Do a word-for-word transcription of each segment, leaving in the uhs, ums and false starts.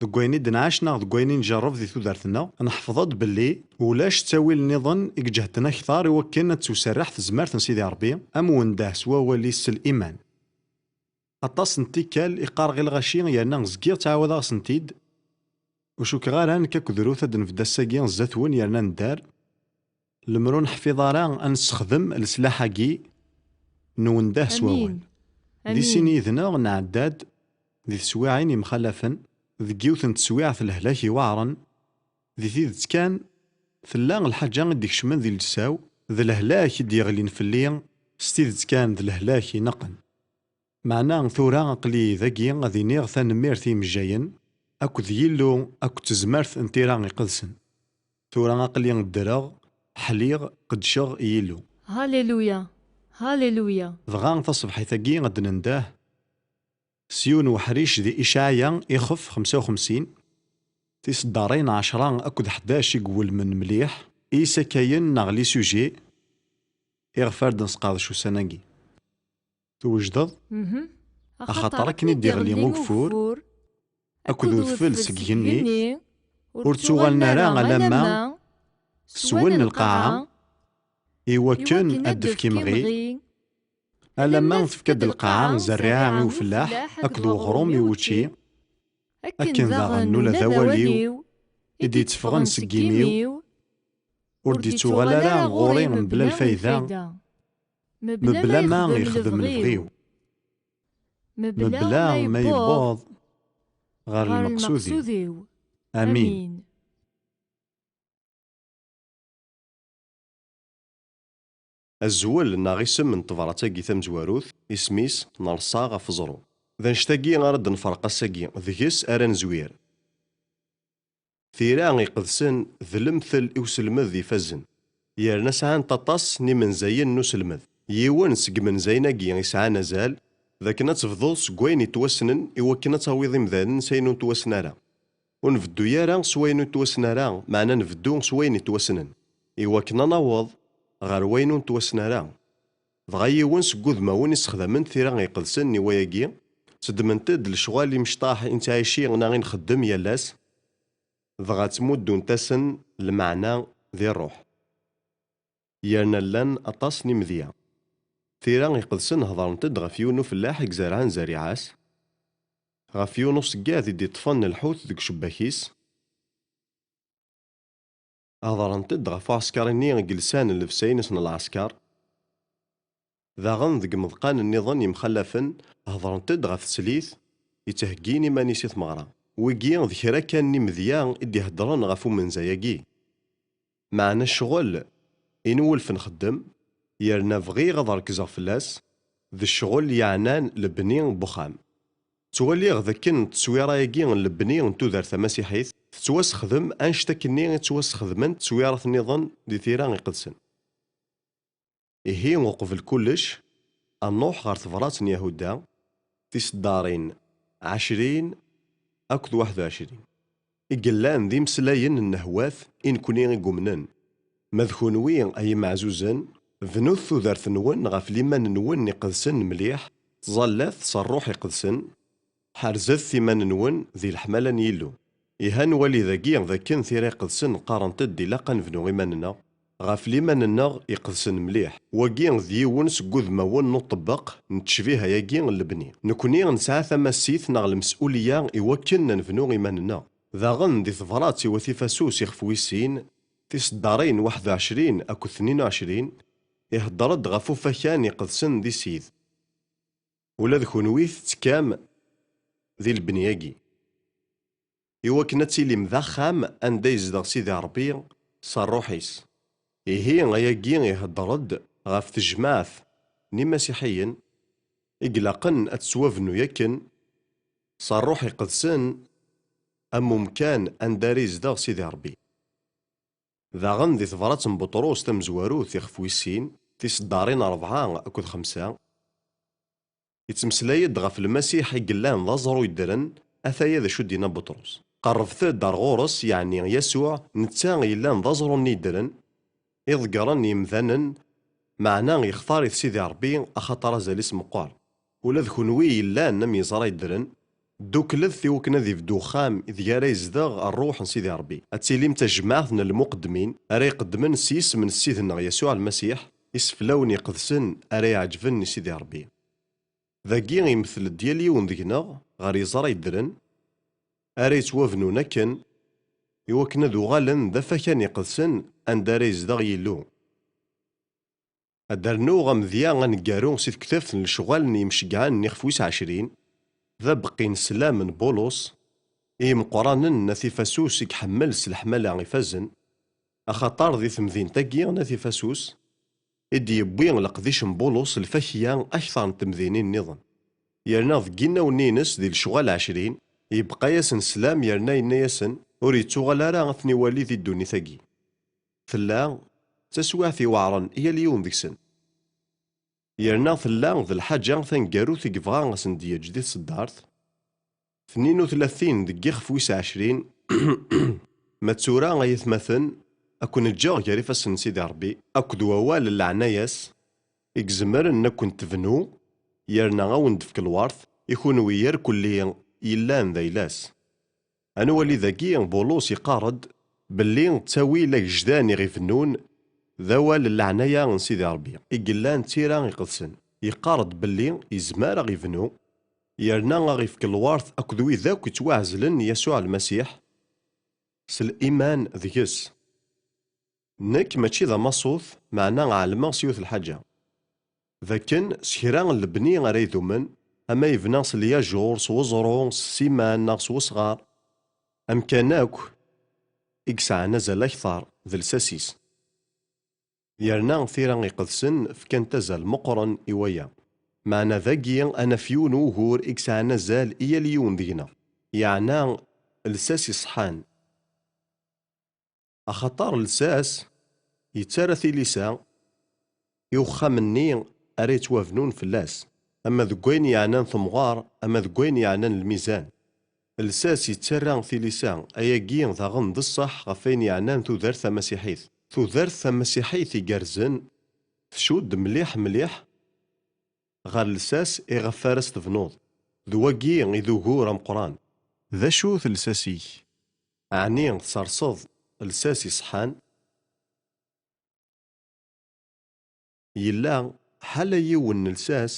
Deg wayen i d-nɛac neɣ deg wayen i njerreb di tudert-nneɣ, neḥfeḍ-d belli ulac ttawil nniḍen i iǧehden akteṛ i wakken ad tewserreḥ tezmert n Sidi Ṛebbi, am wendah s wawal-is s liman. Aṭas n tikkal i qqareɣ i lɣaci yerna zgiɣ ttɛawadeɣ-asent-id, ur cukkeɣ ara nekk akked Ruth ad d-nbedd ass-agi zdat-wen yerna nedder. Lemmer ur neḥfiḍ ara ad nessexdem leslaḥ-agi n wendah s wawal. Di sin yid-neɣ nɛedda-d di teswiɛin yemxalafen, deg yiwet n teswiɛt lehlak iweɛren. Di tidet kan, tella lḥaǧa i d-ikecmen di llebsa-w, d lehlak i d-yeɣlin fell-i, s tidet kan d lehlak ineqqen. Meɛna tura aql-i dagi ad iniɣ tanemmirt i yimejjayen, akked Yillu, akked tezmert n Tira Iqedsen. Tura aql-i ddreɣ, ḥliɣ, qeddceɣ i Yillu. Haleluya! Haleluya! Dɣa taṣebḥit-agi ad d-nendeh s yiwen uḥric di Icɛaya ixef xemsa u xemsin, tiseddarin ɛecra akked ḥdac i iwulmen mliḥ, i yisakayen neɣ les sujets, iɣef ara d-nesqerdec ussan-agi. Twejdeḍ? Mhm. Axaṭer akken i d-iɣelli ugeffur, akked udfel seg igenni, ur ttuɣalen ara alamma swen lqaɛa, iwakken ad d-tefk imɣi, alamma tefka-d lqaɛa zerriɛa i ufellaḥ akked uɣrum i wučči, akken daɣen ula d awal-iw i d-itteffɣen seg imi-w, ur d-ittuɣal ara ɣur-i mebla lfayda, mebla ma yexdem lebɣi-w, mebla ma yewweḍ ɣer lmeqsud-iw. Amin. Azwel neɣ isem n tebṛat-agi tamezwarut, isem-is nerṣa ɣef uẓru. D annect-agi ara d-nferq ass-agi, deg-s ara nezwir. Tira Iqedsen d lemtel i uselmed ifazen, yerna sɛant aṭas n imenzayen n uselmed. Yiwen seg imenzayen-agi yesɛan azal, d akken ad tebduḍ seg wayen yettwassnen i wakken ad tawiḍ imdanen s ayen ur nettwassen ara. Ur nbeddu ara s wayen ur nettwassen ara, meɛna nbeddu s wayen yettwassnen, i wakken ad naweḍ ɣer wayen ur nettwassen ara. Dɣa yiwen seg wudmawen i ssexdament Tira Iqedsen i wayagi, seddment-d lecɣal imecṭaḥ i nettɛici neɣ i nxeddem yal ass, dɣa ttmuddunt-asen lmeɛna di ṛṛuḥ. Yerna llan aṭas n imedya. Tira Iqedsen hedṛent-d ɣef yiwen n ufellaḥ i izerɛen zerriɛa-s, ɣef yiwen uṣeggad i d-iṭṭfen lḥut deg ucebbak-is, hedṛent-d ɣef uɛesker-nni i yelsan llebsa-ines n lɛesker. Daɣen deg imeḍqan nniḍen yemxalafen, hedṛent-d ɣef teslit yettheggin iman-is i tmeɣra. Wigi d kra kan n imedya i d-iheddren ɣef umenza-agi. Meɛna ccɣel i nwulef nxeddem, yerna bɣiɣ ad rekzeɣ fell-as, d ccɣel yeɛnan lebni n wexxam. Ttwaliɣ d akken tteswira-agi n lebni n tudert tamasiḥit tettwasexdem annect akkenni i ttwasxedment tteswirat nniḍen di Tira Iqedsen. Ihi, uqbel kullec, ad nruḥ ɣer tebrat n Yahuda, tiseddarin ɛecrin akked waḥed u ɛecrin, i yellan d imeslayen n nnehwat i nekni i yumnen. Ma d kunwi, ay imeɛzuzen, bnut tudert-nwen ɣef liman-nwen iqedsen mliḥ, ttẓallat s Ṛṛuḥ Iqedsen, ḥerzet iman-nwen di leḥmala n Yillu. Iha nwali dagi d akken Tira Iqedsen qqarent-d ilaq ad nebnu iman-nneɣ, ɣef liman-nneɣ iqedsen mliḥ. Wagi d yiwen seg wudmawen n uṭebbeq n ttecbiha-agi n lebni. Nekni nesɛa tamasit neɣ lemesɛuliya i wakken ad nebnu iman-nneɣ. Daɣen di tebrat i wat Ifasus ixef wis sin, tiseddarin waḥed u ɛecrin akked tnin u ɛecrin, ihedder-d ɣef ufakan iqedsen di Sid. Ula d kunwi tettekkam di lebni-agi, i wakken ad tilim d axxam anda yezdeɣ Sidi Ṛebbi s Ṛṛuḥ-is. Ihi, ayagi ihedder-d ɣef tejmaɛt n imasiḥiyen i ilaqen ad tettwabnu yakan s Ṛṛuḥ Iqedsen am umkan anda ara yezdeɣ Sidi Ṛebbi. Daɣen di tebrat n Buṭrus tamezwarut, ixef wis sin, tiseddarin rebɛa akked xemsa, yettmeslay-d ɣef Lmasiḥ i yellan d aẓru yeddren, ataya d acu d-yenna Buṭrus: "Qerrbet-d ar ɣur-s", yeɛni Yasuɛ, netta yellan d aẓru-nni yeddren, iḍeggren yemdanen, meɛna yextar-it Sidi Ṛebbi axaṭer azal-is meqqer. Ula d kunwi yellan am yeẓra yeddren, Dduklet i wakken ad ibdu uxxam ideg ara yezdeɣ Ṛṛuḥ n Sidi Ṛebbi. Ad tilim d tajmaɛt n lmuqeddmin ara iqeddmen s yisem n Ssid-nneɣ Yasuɛ Lmasiḥ, iseflawen iqedsen ara iɛeǧben i Sidi Ṛebbi. Dagi imtel-d yal yiwen deg-neɣ ɣer yeẓra yeddren, ara yettwabnun akken, i wakken ad uɣalen d afakan iqedsen anda ara yezdeɣ Yillu. Ad d-rnuɣ amedya aneggaru si tektabt n lecɣal n yimceggɛen n ixef wis ɛecrin, d abeqqi n sslam n Bulus i yimeqqranen n At Ifasus i iḥemmel s leḥmala ifazen, axaṭer di temdint-agi n At Ifasus i d-yewwi leqdic n Bulus lfakya akteṛ n temdinin nniḍen. Yerna deg yinawen-ines di lecɣal ɛecrin, yebqa-yasen sslam yerna yenna-yasen ur yettuɣal ara ad ten-iwali di ddunit-agi. Tella d taswiɛt iweɛṛen i yal yiwen deg-sen. Yerna tella d lḥaǧa taneggarut i yebɣa ad sen-d-yeǧǧ di tseddart. Tnin u tlatin deg yixef wis ɛecrin, ma d tura ay atmaten, ad ken-ǧǧeɣ gar ifassen n Sidi Ṛebbi akked wawal n leɛnaya-s i izemren ad ken-tebnu, yerna ad wen-d-tefk lwert i kunwi irkelli yellan d ayla-s. Ad nwali dagi Bulus iqqar-d belli ttawil agejdan i ɣ-ibennun d awal n leɛnaya n Sidi Ṛebbi i yellan d tira iqedsen. Yeqqar-d belli yezmer a ɣ-ibnu, yerna a ɣ-ifk lwert akked wid akk ittwaɛezlen n Yasuɛ Lmasiḥ s liman deg-s. Nekk mačči d amaṣut, meɛna ɛelmeɣ s yiwet lḥaǧa. D akken s kra n lebni ara idumen, ama yebna s lyajur, s weẓru, s ssiman neɣ s wesɣar, amkan akk i yesɛan azal akteṛ d lsas-is. Yerna tira iqedsen fkant azal meqqren i waya. Meɛna dagi ad naf yiwen wugur i yesɛan azal i yal yiwen deg-neɣ, yeɛna lsas iṣeḥḥan. Axaṭer lsas yettarra tilisa i uxxam-nni ara yettwabnun fell-as, ama deg wayen yeɛnan temɣer, ama deg wayen yeɛnan lmizan. Lsas yettarra tilisa, ayagi daɣen d ṣṣeḥ ɣef wayen yeɛnan tudert tamasiḥit. Tudert tamasiḥit igerrzen tcudd mliḥ mliḥ ɣer lsas iɣef ara s-tebnuḍ. D wagi i d ugur ameqqran. D acu-t lsas-ik? Ɛni tserseḍ lsas iṣeḥḥan? Yella ḥala yiwen n lsas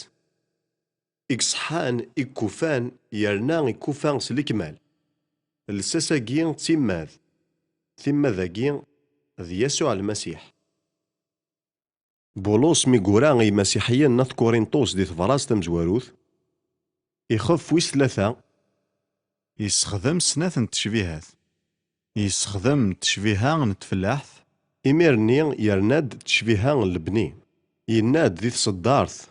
i iṣeḥḥan, i ikufan, yerna ikufa s lekmal. Lsas-agi d timmad. Timmad-agi d Yasuɛ Lmasiḥ. Bulus mi yura i yimasiḥiyen n At Kurintus di tebrat tamezwarut, ixef wis tlata, yessexdem snat n tecbihat. Yessexdem ttecbiha n tfellaḥt. Imir-nni yerna-d ttecbiha n lebni. Yenna-d di tseddart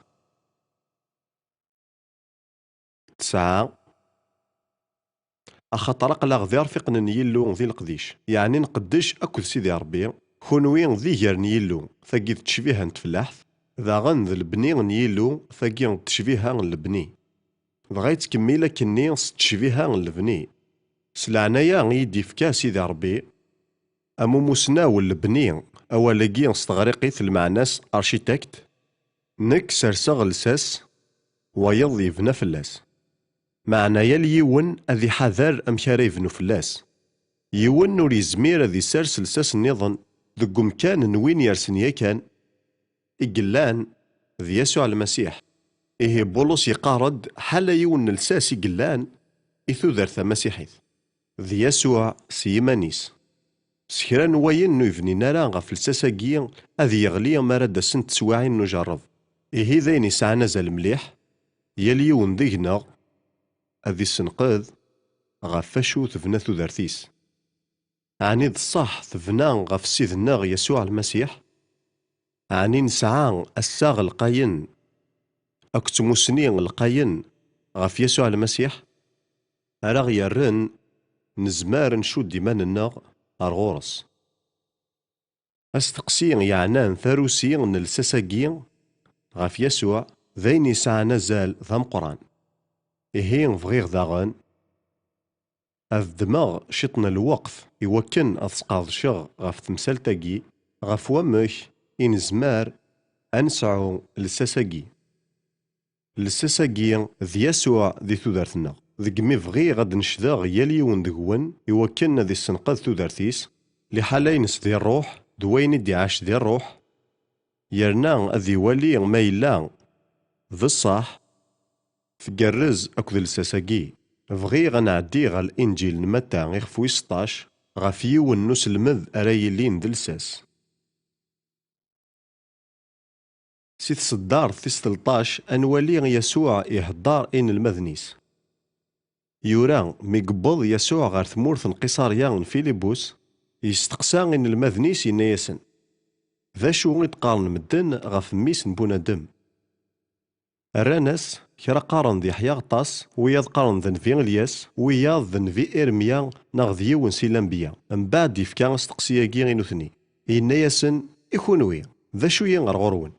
tesɛa, axaṭer aql-aɣ d irfiqen n Yillu di leqdic, yeɛni nqeddec akked Sidi Ṛebbi, kunwi d iger n Yillu, tagi d ttecbiha n tfellaḥt, daɣen d lebni n Yillu, tagi d ttecbiha n lebni. Dɣa yettkemmil akkenni s ttecbiha n lebni. S leɛnaya i yi-d-ifka Sidi Ṛebbi, am umusnaw n lebni, awal-agi s teɣriqit lmeɛna-s architecte, nekk serseɣ lsas, wayeḍ yebna fell-as. Meɛna yal yiwen ad iḥader amek ara yebnu fell-as. Yiwen ur yezmir ad isers lsas nniḍen deg umkan n win yersen yakan, i yellan d Yasuɛ Lmasiḥ. Ihi Bulus yeqqar-d ḥala yiwen n lsas i yellan i tudert tamasiḥit. D Yasuɛ s yiman-is. S kra n wayen ur yebnin ara ɣef lsas-agi ad yeɣli mi ara d-asent teswiɛin n ujerreb. Ihi d ayen yesɛan azal mliḥ, yal yiwen deg-neɣ ad issenqed ɣef wacu tebna tudert-is. Ɛni d ṣṣeḥ tebna ɣef Ssid-nneɣ Yasuɛ Lmasiḥ? Ɛni nesɛa assaɣ lqayen akked tmussni lqayen ɣef Yasuɛ Lmasiḥ? Ara ɣ-yerren nezmer ad ncudd iman-nneɣ ar ɣur-s. Asteqsi yeɛnan tarusi n lsas-agi ɣef Yasuɛ d ayen yesɛan azal d ameqqran. Ihi bɣiɣ daɣen ad ddmeɣ ciṭ n lweqt i wakken ad sqerdceɣ ɣef temsalt-agi, ɣef wamek i nezmer ad nesɛu lsas-agi. Lsas-agi d Yasuɛ di tudert-nneɣ. deg mi bɣiɣ ad d-necdeɣ yal yiwen deg-wen i wakken ad issenqed tudert-is, liḥala-ines di ṛṛuḥ d wayen i d-iɛac di ṛṛuḥ, yerna ad iwali ma yella d ṣṣeḥ, tgerrez akked lsas-agi. Bɣiɣ ad nɛeddi ɣer Linǧil n Matta ixef wis seṭṭac ɣef yiwen n uselmed ara yilin d lsas. Si tseddart tis tleṭṭac, ad nwali Yasuɛ ihedder i inelmaden-is. Yura, mi yewweḍ Yasuɛ ɣer tmurt n Qiṣarya n Filibus, yesteqsa inelmaden-is, yenna-yasen: "D acu i d-qqaren medden ɣef mmi-s n bunadem?" Rran-as: "Kra qqaren d Yeḥya Aɣeṭṭas, wiyaḍ qqaren d nnbi Ilyas, wiyaḍ d nnbi Irmya neɣ d yiwen si lanbeyya." Mbeɛd ifka asteqsi-agi i nutni, yenna-yasen: "I kunwi, d acu-yi ɣer ɣur-wen?"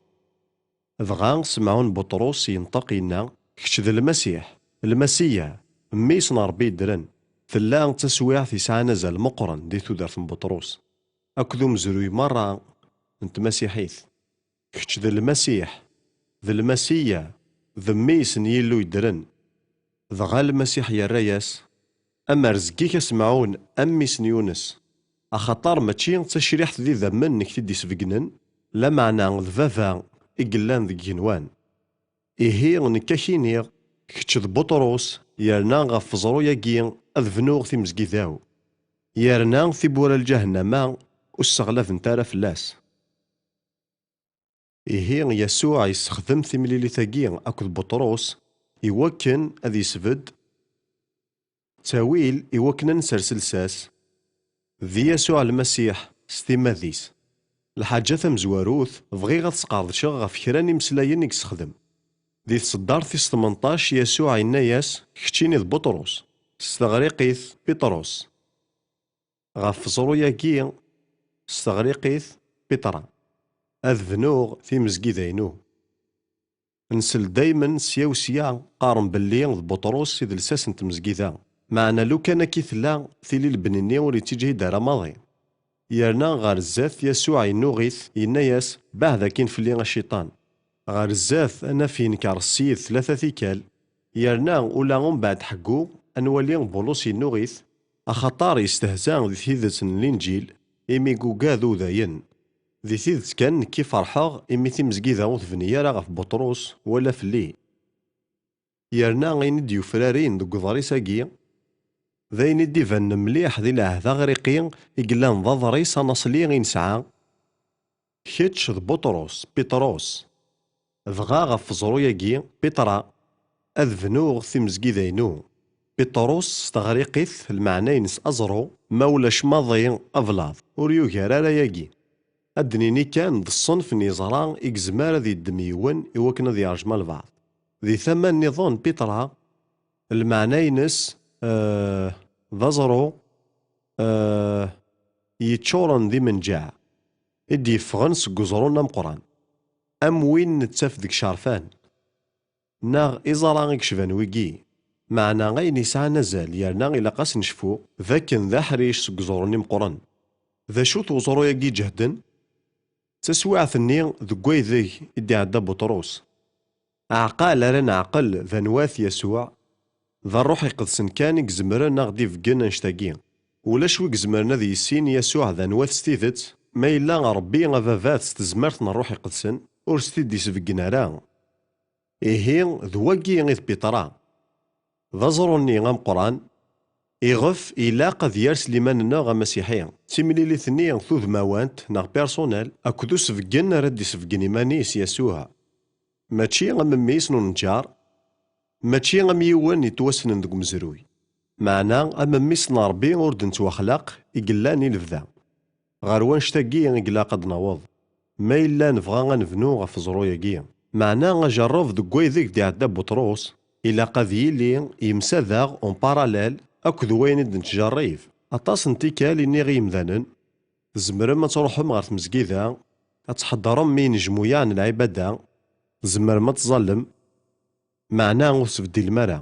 Dɣa Semɛun Buṭrus yenṭeq, yenna: "Kečč d Lmasiḥ, Lmasiya, Mmi-s n Ṛebbi yeddren." Tella d taswiɛt yesɛan azal meqqren di tudert n Buṭrus akked umezruy merra n tmasiḥit. "Kečč d Lmasiḥ, d Lmasiya, d Mmi-s n Yillu yeddren." Dɣa Lmasiḥ yerra-yas: "Amer zgik a Semɛun, a mmi-s n Yunes, axaṭer mačči d tacriḥt d idammen i k-t-id-isbeggnen, lameɛna d Baba i yellan deg igenwan. Ihi nekk a k-iniɣ, kečč d Buṭrus, yerna ɣef uẓru-agi ad bnuɣ timezgida-w, yerna tiwwura n lǧahennama ur sseɣlabent ara fell-as." Ihi Yasuɛ yessexdem timlilit-agi akked Buṭrus i wakken ad yesbedd ttawil i wakken ad nsers lsas di Yasuɛ Lmasiḥ s timmad-is. Lḥaǧa tamezwarut, bɣiɣ ad sqerdceɣ ɣef kra n imeslayen i yessexdem. Di tseddart tis tmenṭac, Yasuɛ yenna-yas: "Keččini d Buṭrus, s teɣriqit Piṭrus." Ɣef uẓru-agi, s teɣriqit Piṭra, ad bnuɣ timezgida-inu. Nsel daymen sya u sya qqaren belli d Buṭrus i d lsas n tmezgida, meɛna lukan akka i tella, tili lebni-nni ur yettiǧhid ara maḍi. Yerna ɣer zdat Yasuɛ yennuɣ-it, yenna-yas: "Beɛd akkin fell-i a Cciṭan." Ɣer zdat ad naf yenker Ssid tlata tikkal, yerna ula umbeɛd ḥeggu ad nwali Bulus yennuɣ-it, axaṭer yestehza di tidet n Linǧil, imi yugad udayen. "Di tidet kan, nekki ferḥeɣ imi timezgida ur tebni ara ɣef Buṭrus wala fell-i." Yerna ayen i d-yufrarin deg uḍris-agi, d ayen i d-ibanen mliḥ di lɛehd aɣriqi i yellan d aḍris anaṣli i nesɛa: "Kečč d Buṭrus, Piṭrus, dɣa ɣef uẓru-agi, Piṭra, ad bnuɣ timezgida-inu." Piṭrus s teɣriqit, lmeɛna-ines aẓru, ma ulac maḍi ablaḍ, ur yugar ara ayagi. Ad d-nini kan d ṣṣenf n yeẓra i yezmer ad yeddem yiwen i wakken ad yerjem albaɛḍ. Di tama nniḍen, Piṭra, lmeɛna-ines, eh, d aẓru, eh, yeččuren d imenǧaɛ, i d-yeffɣen seg uẓru-nni ameqqran, am win nettaf deg Cerfan, neɣ iẓra i yecban wigi. Meɛna ayen yesɛan azal yerna ilaq ad s-necfu, d akken d aḥric seg uẓru-nni meqqren. D acu-t uẓru-agi iǧehden? D taswiɛt-nni deg waydeg i d-iɛedda Buṭrus. Aɛqal ara neɛqel d anwa-t Yasuɛ, d Ṛṛuḥ Iqedsen kan i izemren ad ɣ-d-ibeggen annect-agi. Ulac wi izemren ad yissin Yasuɛ d anwa-t s tidet, ma yella Ṛebbi Ababat s tezmert n Ṛṛuḥ Iqedsen ur s-t-id-isbeggen ara. Ihi, d wagi i d Piṭra. D aẓru-nni ameqqran iɣef ilaq ad yers liman-nneɣ amasiḥi, d timlilit-nni tudmawant neɣ personnel akked usebggen ara d-isebggen iman-is Yasuɛ. Mačči am mmi-s n unǧar, mačči am yiwen yettwassnen deg umezruy. Meɛna am mmi-s n Ṛebbi ur d-nettwaxlaq i yellan i lebda. Ɣer wanect-agi i ilaq ad d-naweḍ, ma yella nebɣa ad nebnu ɣef uẓru-agi. Meɛna ajerreb deg waydeg d-iɛedda Buṭrus, ilaq ad yili yemsadaɣ en parallèle akked wayen i d-nettjerrib. Aṭas n tikkal i nniɣ i yemdanen, tzemrem ad truḥem ɣer tmezgida, ad tḥeddrem i yinejmuyaɛ n lɛibada, tzemrem ad tẓallem, meɛna ur tbeddilem ara.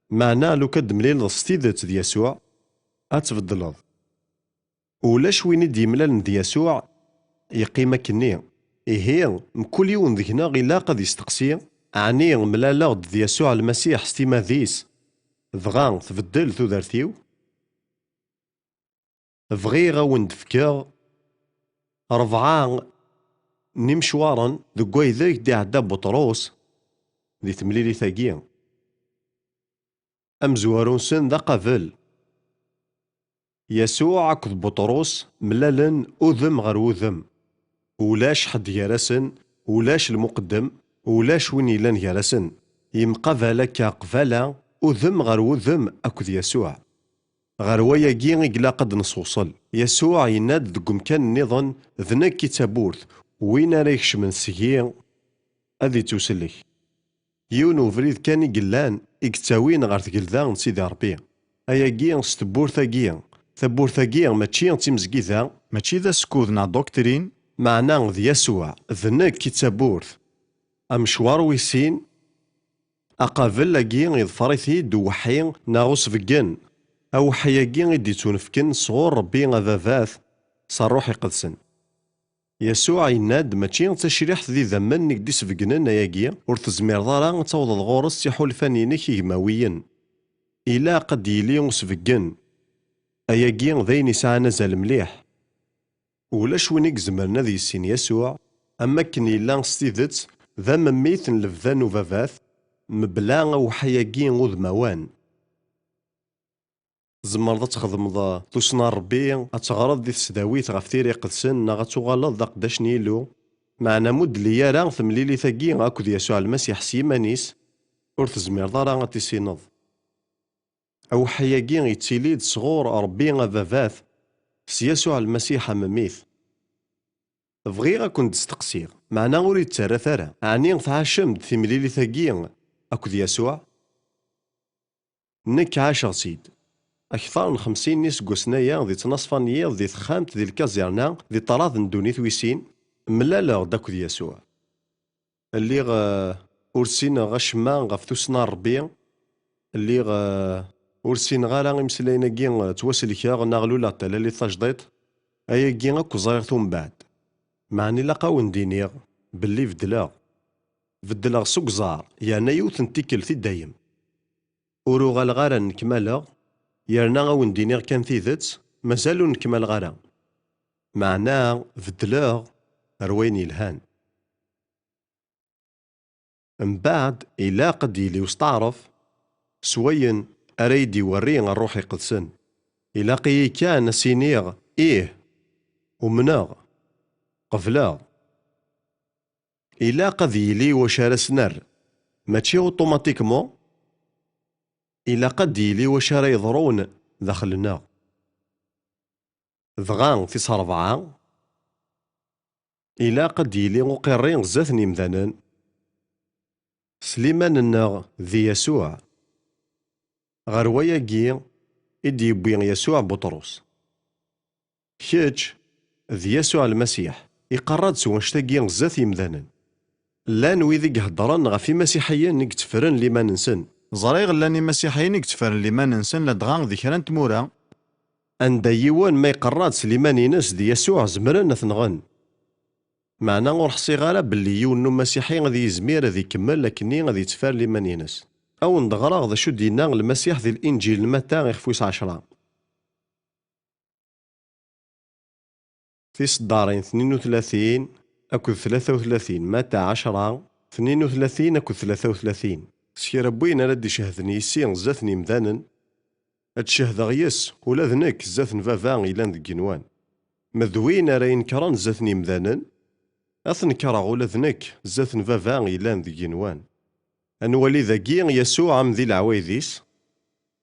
Meɛna lukan d-temlileḍ s tidet d Yasuɛ, ad tbeddleḍ. Ulac win i d-yemlalen d Yasuɛ yeqqim akkenni. Ihi, mkul yiwen deg-neɣ ilaq ad yesteqsi, ɛni mlaleɣ-d d Yasuɛ Lmasiḥ s timmad-is? Dɣa tbeddel tudert-iw. Bɣiɣ a wen-d-fkeɣ rebɛa n imecwaren deg waydeg d-iɛedda Buṭrus di temlilit-agi. Amezwaru-nsen d aqabel. Yasuɛ akked Buṭrus mlalen udem ɣer udem. Ulac ḥedd gar-asen, ulac lmuqeddem, ulac win yellan gar-asen. Yemqabal akka qbala, udem ɣer udem akked Yasuɛ. Ɣer wayagi i ilaq ad d-neswṣel. Yasuɛ yenna-d deg umkan nniḍen, "D nekk i d tawwurt, win ara ikecmen seg-i ad ittusellek." Yiwen ubrid kan i yellan, i yettawin ɣer tgelda n Sidi Ṛebbi. Ayagi s tewwurt-agi. Tawwurt-agi mačči d timezgida, mačči d asekkud neɣ doctrine, meɛna d Yasuɛ, d nekk i d tawwurt. Amecwar wis sin, aqabel-agi iḍfer-it-id uweḥḥi neɣ usbeggen. Aweḥḥi-agi i d-ittunefken sɣur Ṛebbi Ababat s Ṛṛuḥ Iqedsen. Yasuɛ yenna-d mačči d tacriḥt d idammen i k-d-isbeggnen ayagi, ur tezmireḍ ara ad tawḍeḍ ɣur-s s iḥulfan-inek igmawiyen. Ilaq ad d-yili usbeggen. Ayagi d ayen yesɛan azal mliḥ. Ulac win i izemren ad yissin Yasuɛ, am wakken yella s tidet d amemmit n lebda n ubabat, mebla aweḥḥi-agi udmawan. Tzemreḍ ad txedmeḍ tussna n Ṛebbi, ad teɣreḍ di tesdawit ɣef Tira Iqedsen, neɣ ad tuɣaleḍ d aqeddac n Yillu. Meɛna ma ur d-telli ara temlilit-agi akked Yasuɛ Lmasiḥ s yiman-is, ur tezmireḍ ara ad tissineḍ. Aweḥḥi-agi yettili-d sɣur Ṛebbi Ababat s Yasuɛ Lmasiḥ am mmi-t. Bɣiɣ ad ken-d-steqsiɣ, meɛna ur yettarrat ara, ɛni tɛacem-d timlilit-agi akked Yasuɛ? Nekk ɛaceɣ-tt-id. Akteṛ n xemsin n yiseggasen aya di ttnaṣfa n yiḍ, di texxamt, di lkazirna, di ṭṭrad n ddunit wis sin, mlaleɣ-d akked Yasuɛ. Lliɣ, eh, ur ssineɣ acemma ɣef tussna n Ṛebbi. Lliɣ, eh, ur ssineɣ ara imeslayen-agi, eh, ttwaselkeɣ neɣ luleɣ talalit tajdiṭ. Ayagi akk ẓriɣ-t umbeɛd. Meɛna ilaq a wen-d-iniɣ belli beddleɣ. Beddleɣ s ugeẓar, yerna yiwet n tikkelt i dayem. Ur uɣaleɣ ara nnekmaleɣ, yerna a wen-d-iniɣ kan tidet, mazal ur nnekmaleɣ ara. Meɛna beddleɣ ar wayen yelhan. Mbeɛd, ilaq ad d-yili usteɛref s wayen ara yi-d-iwerri Ṛṛuḥ Iqedsen. Ilaq-iyi kan ad s-iniɣ, ih, umneɣ, qebleɣ. Ilaq ad yili wacu ara s-nerr, mačči uṭumatikmu. Ilaq ad d-yili wacu ara yeḍrun daxel-nneɣ. Dɣa, tis ṛebɛa, ilaq ad d-yili uqirri zdat n yimdanen s liman-nneɣ di Yasuɛ. Ɣer wayagi i d-yewwi Yasuɛ Buṭrus. Kečč d Yasuɛ Lmasiḥ, iqerra-d s wanect-agi zdat yimdanen. Llan wid i iheddren ɣef imasiḥiyen i yetteffren liman-nsen. Ẓriɣ llan imasiḥiyen i yetteffren liman-nsen ladɣa di kra n tmura. Anda yiwen ma iqerra-d s liman-ines d Yasuɛ, zemren ad t-nɣen. Meɛna ur ḥṣiɣ ara belli yiwen n umasiḥi ad yizmir ad ikemmel akkenni ad yetteffer liman-ines. A wen-d-ɣreɣ d acu d-yenna Lmasiḥ di Linǧil n Matta ixef wis ɛecṛa. Tiseddarin tnin u tlatin akked tlata u tlatin, Matta ɛecṛa, tnin u tlatin akked tlata u tlatin. S kra n win ara d-icehden yis-i zdat n yimdanen, ad d-cehdeɣ yes ula d nekk zdat n Baba yellan deg igenwan. Ma d win ara inekṛen zdat n yimdanen, ad t-nekṛeɣ ula d nekk zdat n Baba yellan deg igenwan. Ad nwali dagi Yasuɛ amdi leɛwayed-is,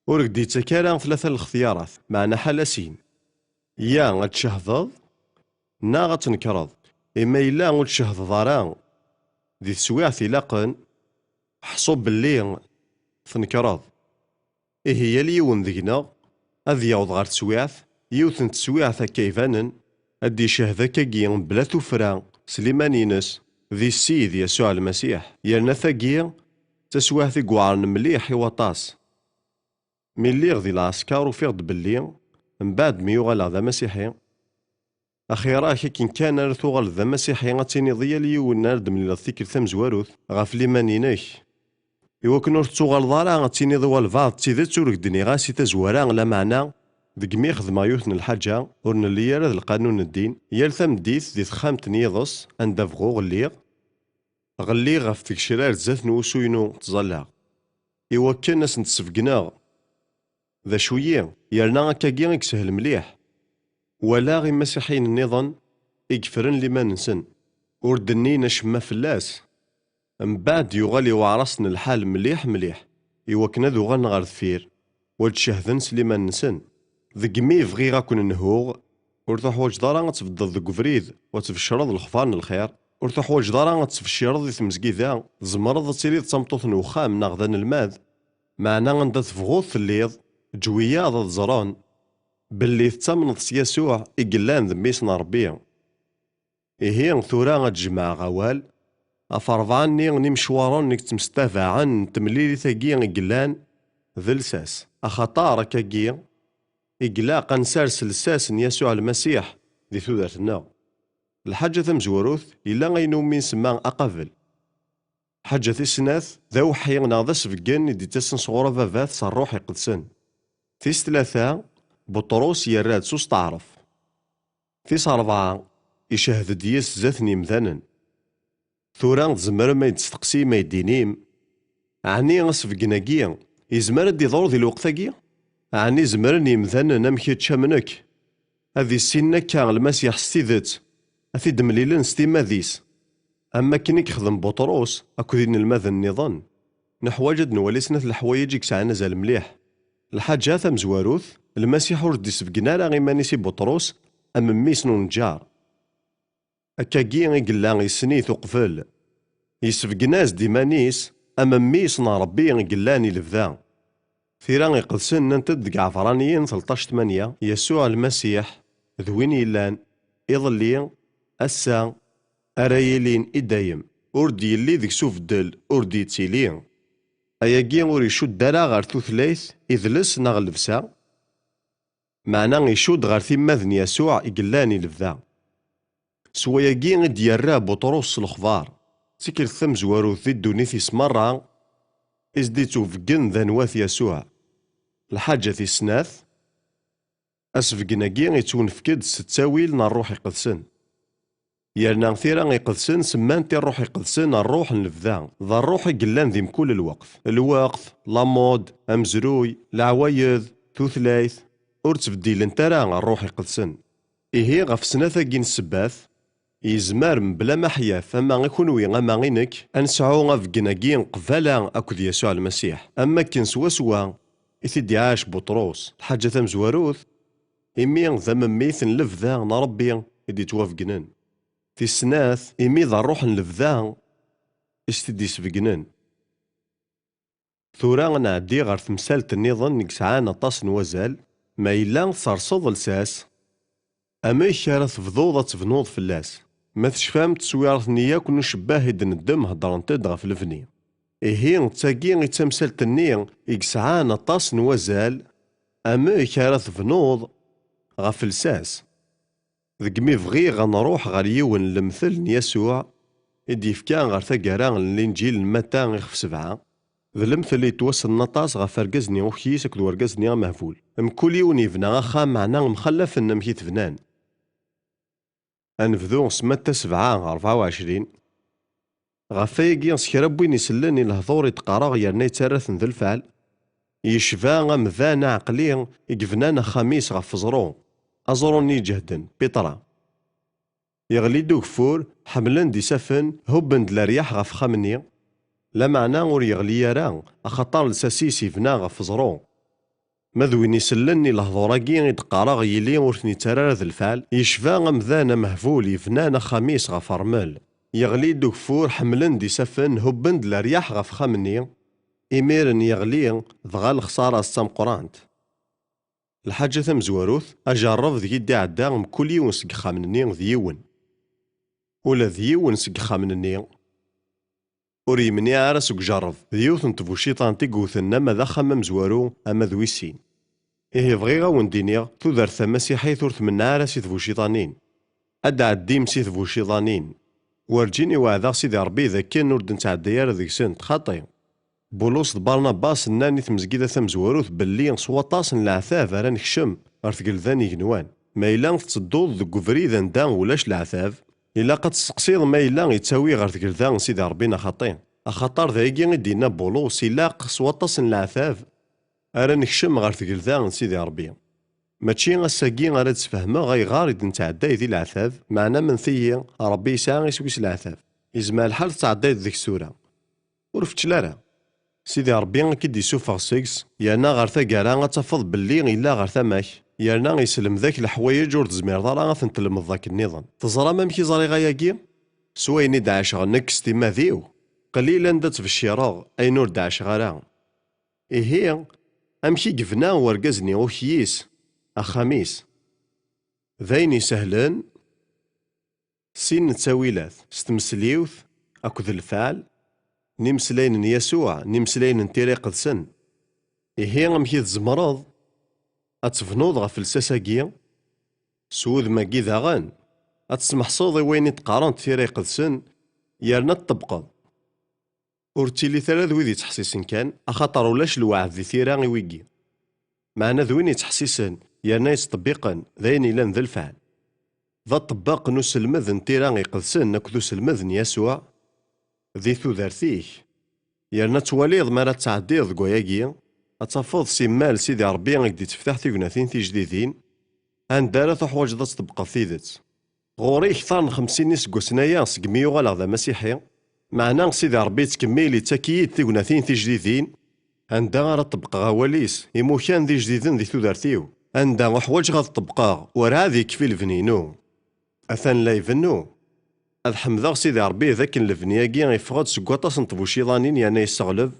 ur ak-d-yettak ara tlata n lextyarat, meɛna ḥala sin. Ya ad tcehdeḍ, neɣ ad tnekṛeḍ. Imi yella ur tcehdeḍ ara di teswiɛt ilaqen, ḥṣu belli tnekṛeḍ. Ihi yal yiwen deg-neɣ ad yaweḍ ɣer teswiɛt, yiwet n teswiɛt akka ibanen, ad d-icehhed akkagi mebla tuffra s liman-ines di Ssid Yasuɛ Lmasiḥ, yerna tagi d taswiɛt i iweɛren mliḥ i waṭas. Mi lliɣ di lɛesker ufiɣ-d belli, mbeɛd mi uɣaleɣ d amasiḥi, axir-ak akken kan ara tuɣaleḍ d amasiḥi ad tiniḍ i yal yiwen ara d-temlileḍ tikkelt tamezwarut ɣef liman-inek. Iwakken ur tettuɣaleḍ ara ad tiniḍ i walbeɛḍ d tidet ur k-d-nniɣ-as i tazwara, lameɛna deg mi xedmeɣ yiwet n lḥaǧa ur nelli ara d lqanun n ddin, yal tameddit di texxamt n yiḍes anda bɣuɣ lliɣ, ɣelliɣ ɣef tgecrar zdat n wusu-inu ttẓallaɣ, iwakken ad sent-sbegneɣ. D acu-yi? Yerna akkagi i yeshel mliḥ. Walaɣ imasiḥiyen nniḍen i yeffren liman-nsen, ur d-nnin acemma fell-as. Mbeɛd yuɣal iweɛer-asen lḥal mliḥ mliḥ, iwakken ad uɣalen ɣer deffir, u ad cehden s liman-nsen. Deg mi bɣiɣ ad ken-nhuɣ, ur tuḥwaǧeḍ ara ad tbeddeḍ deg ubrid, u ad tbecreḍ lexbar n lxir, ur tuḥwaǧeḍ ara ad tbecreḍ di tmezgida, tzemreḍ ad tiliḍ d tameṭṭut n uxxam neɣ d anelmad, meɛna anda tebɣuḍ telliḍ, ǧǧ wiyaḍ ad ẓren belli tettamneḍ s Yasuɛ i yellan d Mmi-s n Ṛebbi. Ihi, tura ad d-jemɛeɣ awal ɣef ṛebɛa-nni n imecwaren i yettemsetabaɛen n temlilit-agi i yellan d lsas, axaṭer akkagi i ilaq ad nsers lsas n Yasuɛ Lmasiḥ di tudert-nneɣ. Lḥaǧa tamezwarut, yella ayen umi nsemma aqabel. Lḥaǧa tis snat, d awḥi neɣ d asbeggen i d-ittasen sɣur Ababat s Ṛṛuḥ Iqedsen. Tis tlata, Buṭrus yerra-d s usteɛref. Tis ṛebɛa, icehhed-d yis zdat n yimdanen. Tura tzemrem ad d-testeqsim, ad d-tinim, ɛni asbeggen-agi yezmer ad d-iḍru di lweqt-agi? Ɛni zemren yimdanen am kečč am nekk ad issinen akka Lmasiḥ s tidet, ad t-id-mlilen s timmad-is, am wakken i yexdem Buṭrus akked inelmaden nniḍen? Neḥwaǧ ad nwali snat leḥwayeǧ i yesɛan azal mliḥ. Lḥaǧa tamezwarut, Lmasiḥ ur d-isbeggen ara iman-is i Buṭrus am mmi-s n unǧar. Akkagi i yella yessen-it uqbel. Yesbeggen-as-d iman-is am mmi-s n Ṛebbi i yellan i lebda. Tira Iqedsen nnant-d deg Ɛebṛaniyen tleṭṭac tmanya, Yasuɛ Lmasiḥ d win yellan iḍelli, ass-a, ara yilin i dayem. Ur d-yelli deg-s ubeddel, ur d-yettili. Ayagi ur icudd ara ɣer tutlayt, idles neɣ llebsa, meɛna icudd ɣer timmad n Yasuɛ i yellan i lebda. S wayagi i d-yerra Buṭrus s lexbar, d tikkelt tamezwarut di ddunit-is merra, i s-d-ittubeggen d anwa-t Yasuɛ. Lḥaǧa tis snat, asbeggen-agi ittwenfek-d s ttawil n Ṛṛuḥ Iqedsen. Yerna tira iqedsen semmant i Ṛṛuḥ Iqedsen ṛṛuḥ n lebda, d ṛṛuḥ i yellan di mkul lweqt. Lweqt, la mode, amezruy, leɛwayed, tutlayt, ur ttbeddilent ara Ṛṛuḥ Iqedsen. Ihi ɣef snat-agi n ssebbat, yezmer mebla ma ḥyaf ama i kunwi ama i nekk, ad nesɛu abeggen-agi qbala akked Yasuɛ Lmasiḥ, am wakken swaswa i t-id-iɛac Buṭrus. Lḥaǧa tamezwarut, imi d amemmit n lebda n Ṛebbi i d-ittwabegnen. Tis snat, imi d ṛṛuḥ n lebda i s-t-id-isbegnen. Tura ad nɛeddi ɣer temsalt nniḍen i yesɛan aṭas n wazal, ma yella tserseḍ lsas, amek ara tebduḍ ad tebnuḍ fell-as? Ma tecfam, tteswiṛt-nni yakk n ucebbah i d-neddem heddrent-d ɣef lebni. Ihi, d tagi i d tamsalt-nni i yesɛan aṭas n wazal, amek ara tebnuḍ ɣef lsas. Deg mi bɣiɣ ad nruḥ ɣer yiwen n lemtel n Yasuɛ i d-yefka ɣer taggara n Linǧil n Matta ixef sebɛa, d lemtel yettwassnen aṭas ɣef urgaz-nni ukyis akked urgaz-nni amehbul. Mkul yiwen yebna axxam, meɛna mxallafen amek i t-bnan. Ad nebdu s Matta sebɛa, rebɛa u ɛecrin. Ɣef wayagi, s kra n win isellen i lehdur i d-qqareɣ yerna yettarra-ten d lfeɛl, yecba amdan aɛeqli i yebnan axxam-is ɣef uẓru, aẓru-nni iǧehden, Pitra. Yeɣli-d ugeffur, ḥemmlen-d isaffen, hubben-d leryaḥ ɣef uxxam-nni, lameɛna ur yeɣli ara, axaṭer lsas-is yebna ɣef uẓru. Ma d win isellen i lehdur-agi i d-qqareɣ yili ur ten-ittarra ara d lfeɛl, yecba amdan amehbul yebnan axxam-is ɣef ṛṛmel. Yeɣli-d ugeffur, ḥemmlen-d isaffen, hubben-d leryaḥ ɣef uxxam-nni, imiren yeɣli, dɣa lexṣara-s d tameqqrant. Lḥaǧa tamezwarut, ajerreb deg i d-iɛedda mkul yiwen seg yexxamen-nni d yiwen. Ula d yiwen seg yexxamen-nni ur yemniɛ ara seg ujerreb. D yiwet n tbuciḍant i yewten ama d axxam amezwaru ama d wis sin. Ihi bɣiɣ a wen-d-iniɣ, tudert tamasiḥit ur tmenneɛ ara si tbuciḍanin. Ad d-ɛeddim si tbuciḍanin. Werǧin i weɛdeɣ Sidi Ṛebbi d akken ur d-nettɛedday ara deg-sent, xaṭi. Bulus d Barnabas nnan i tmezgida tamezwarut belli s waṭas n leɛtab ara nekcem ɣer tgelda n yigenwan. Ma yella tettedduḍ deg ubrid anda ulac leɛtab, ilaq ad testeqsiḍ ma yella yettawi ɣer tgelda n Sidi Ṛebbi neɣ xaṭi. Axaṭer d ayagi i d-yenna Bulus, ilaq s waṭas n leɛtab ara nekcem ɣer tgelda n Sidi Ṛebbi. Mačči ass-agi ara d-sfehmeɣ ayɣer i d-nettɛedday di leɛtab, meɛna mnet-iyi, Ṛebbi yesɛa iswi s leɛtab. Yezmer lḥal tettɛeddayeḍ deg-s tura. Ur feččel ara. Sidi Ṛebbi ad k-id-issufeɣ seg-s, yerna ɣer taggara ad tafeḍ belli yella ɣer tama-k, yerna yesselmed-ak leḥwayeǧ ur tezmireḍ ara ad tent-tlemdeḍ akken nniḍen. Teẓram amek i ẓriɣ ayagi? S wayen i d-ɛaceɣ nekk s timmad-iw, qlil anda ttbeccireɣ ayen ur d-ɛaceɣ ara. Ihi, amek i yebna urgaz-nni ukyis, axxam-is? D ayen isehlen, sin n ttawilat, s tmesliwt akked lfeɛl n imeslayen n Yasuɛ, n imeslayen n Tira Iqedsen. Ihi, amek i tzemreḍ ad tebnuḍ ɣef lsas-agi, s wudem-agi daɣen, ad tesmeḥseḍ i wayen i d-qqarent Tira Iqedsen, yerna ad tṭebbqeḍ? Ur ttilit ara d wid yettḥessisen kan, axaṭer ulac lweɛd di tira i wigi. Meɛna d win yettḥessisen, yerna yettṭebbiqen, d ayen yellan d lfeɛl. D aṭebbaq n uselmed n tira iqedsen akked uselmed n Yasuɛ di tudert-ik. Yerna ttwaliḍ mi ara tɛeddiḍ deg wayagi, ad tafeḍ simmal Sidi Ṛebbi i k-d-itteftaḥ tignatin tijdidin, anda ara tuḥwaǧeḍ ad tṭebbqeḍ tidet. Ɣur-i kter n xemsin n iseggasen aya segmi uɣaleɣ d amasiḥi, meɛna Sidi Ṛebbi yettkemmil yettak-iyi-d tignatin tijdidin, anda ara ṭebbqeɣ awal-is, imukan d ijdiden di tudert-iw, anda uḥwaǧeɣ ad ṭebbqeɣ, werɛad yekfi lebni-inu. Atan la ibennu. Ad ḥemdeɣ Sidi Ṛebbi d akken lebni-agi yeffeɣ-d seg waṭas n tbuciḍanin yerna yesseɣleb.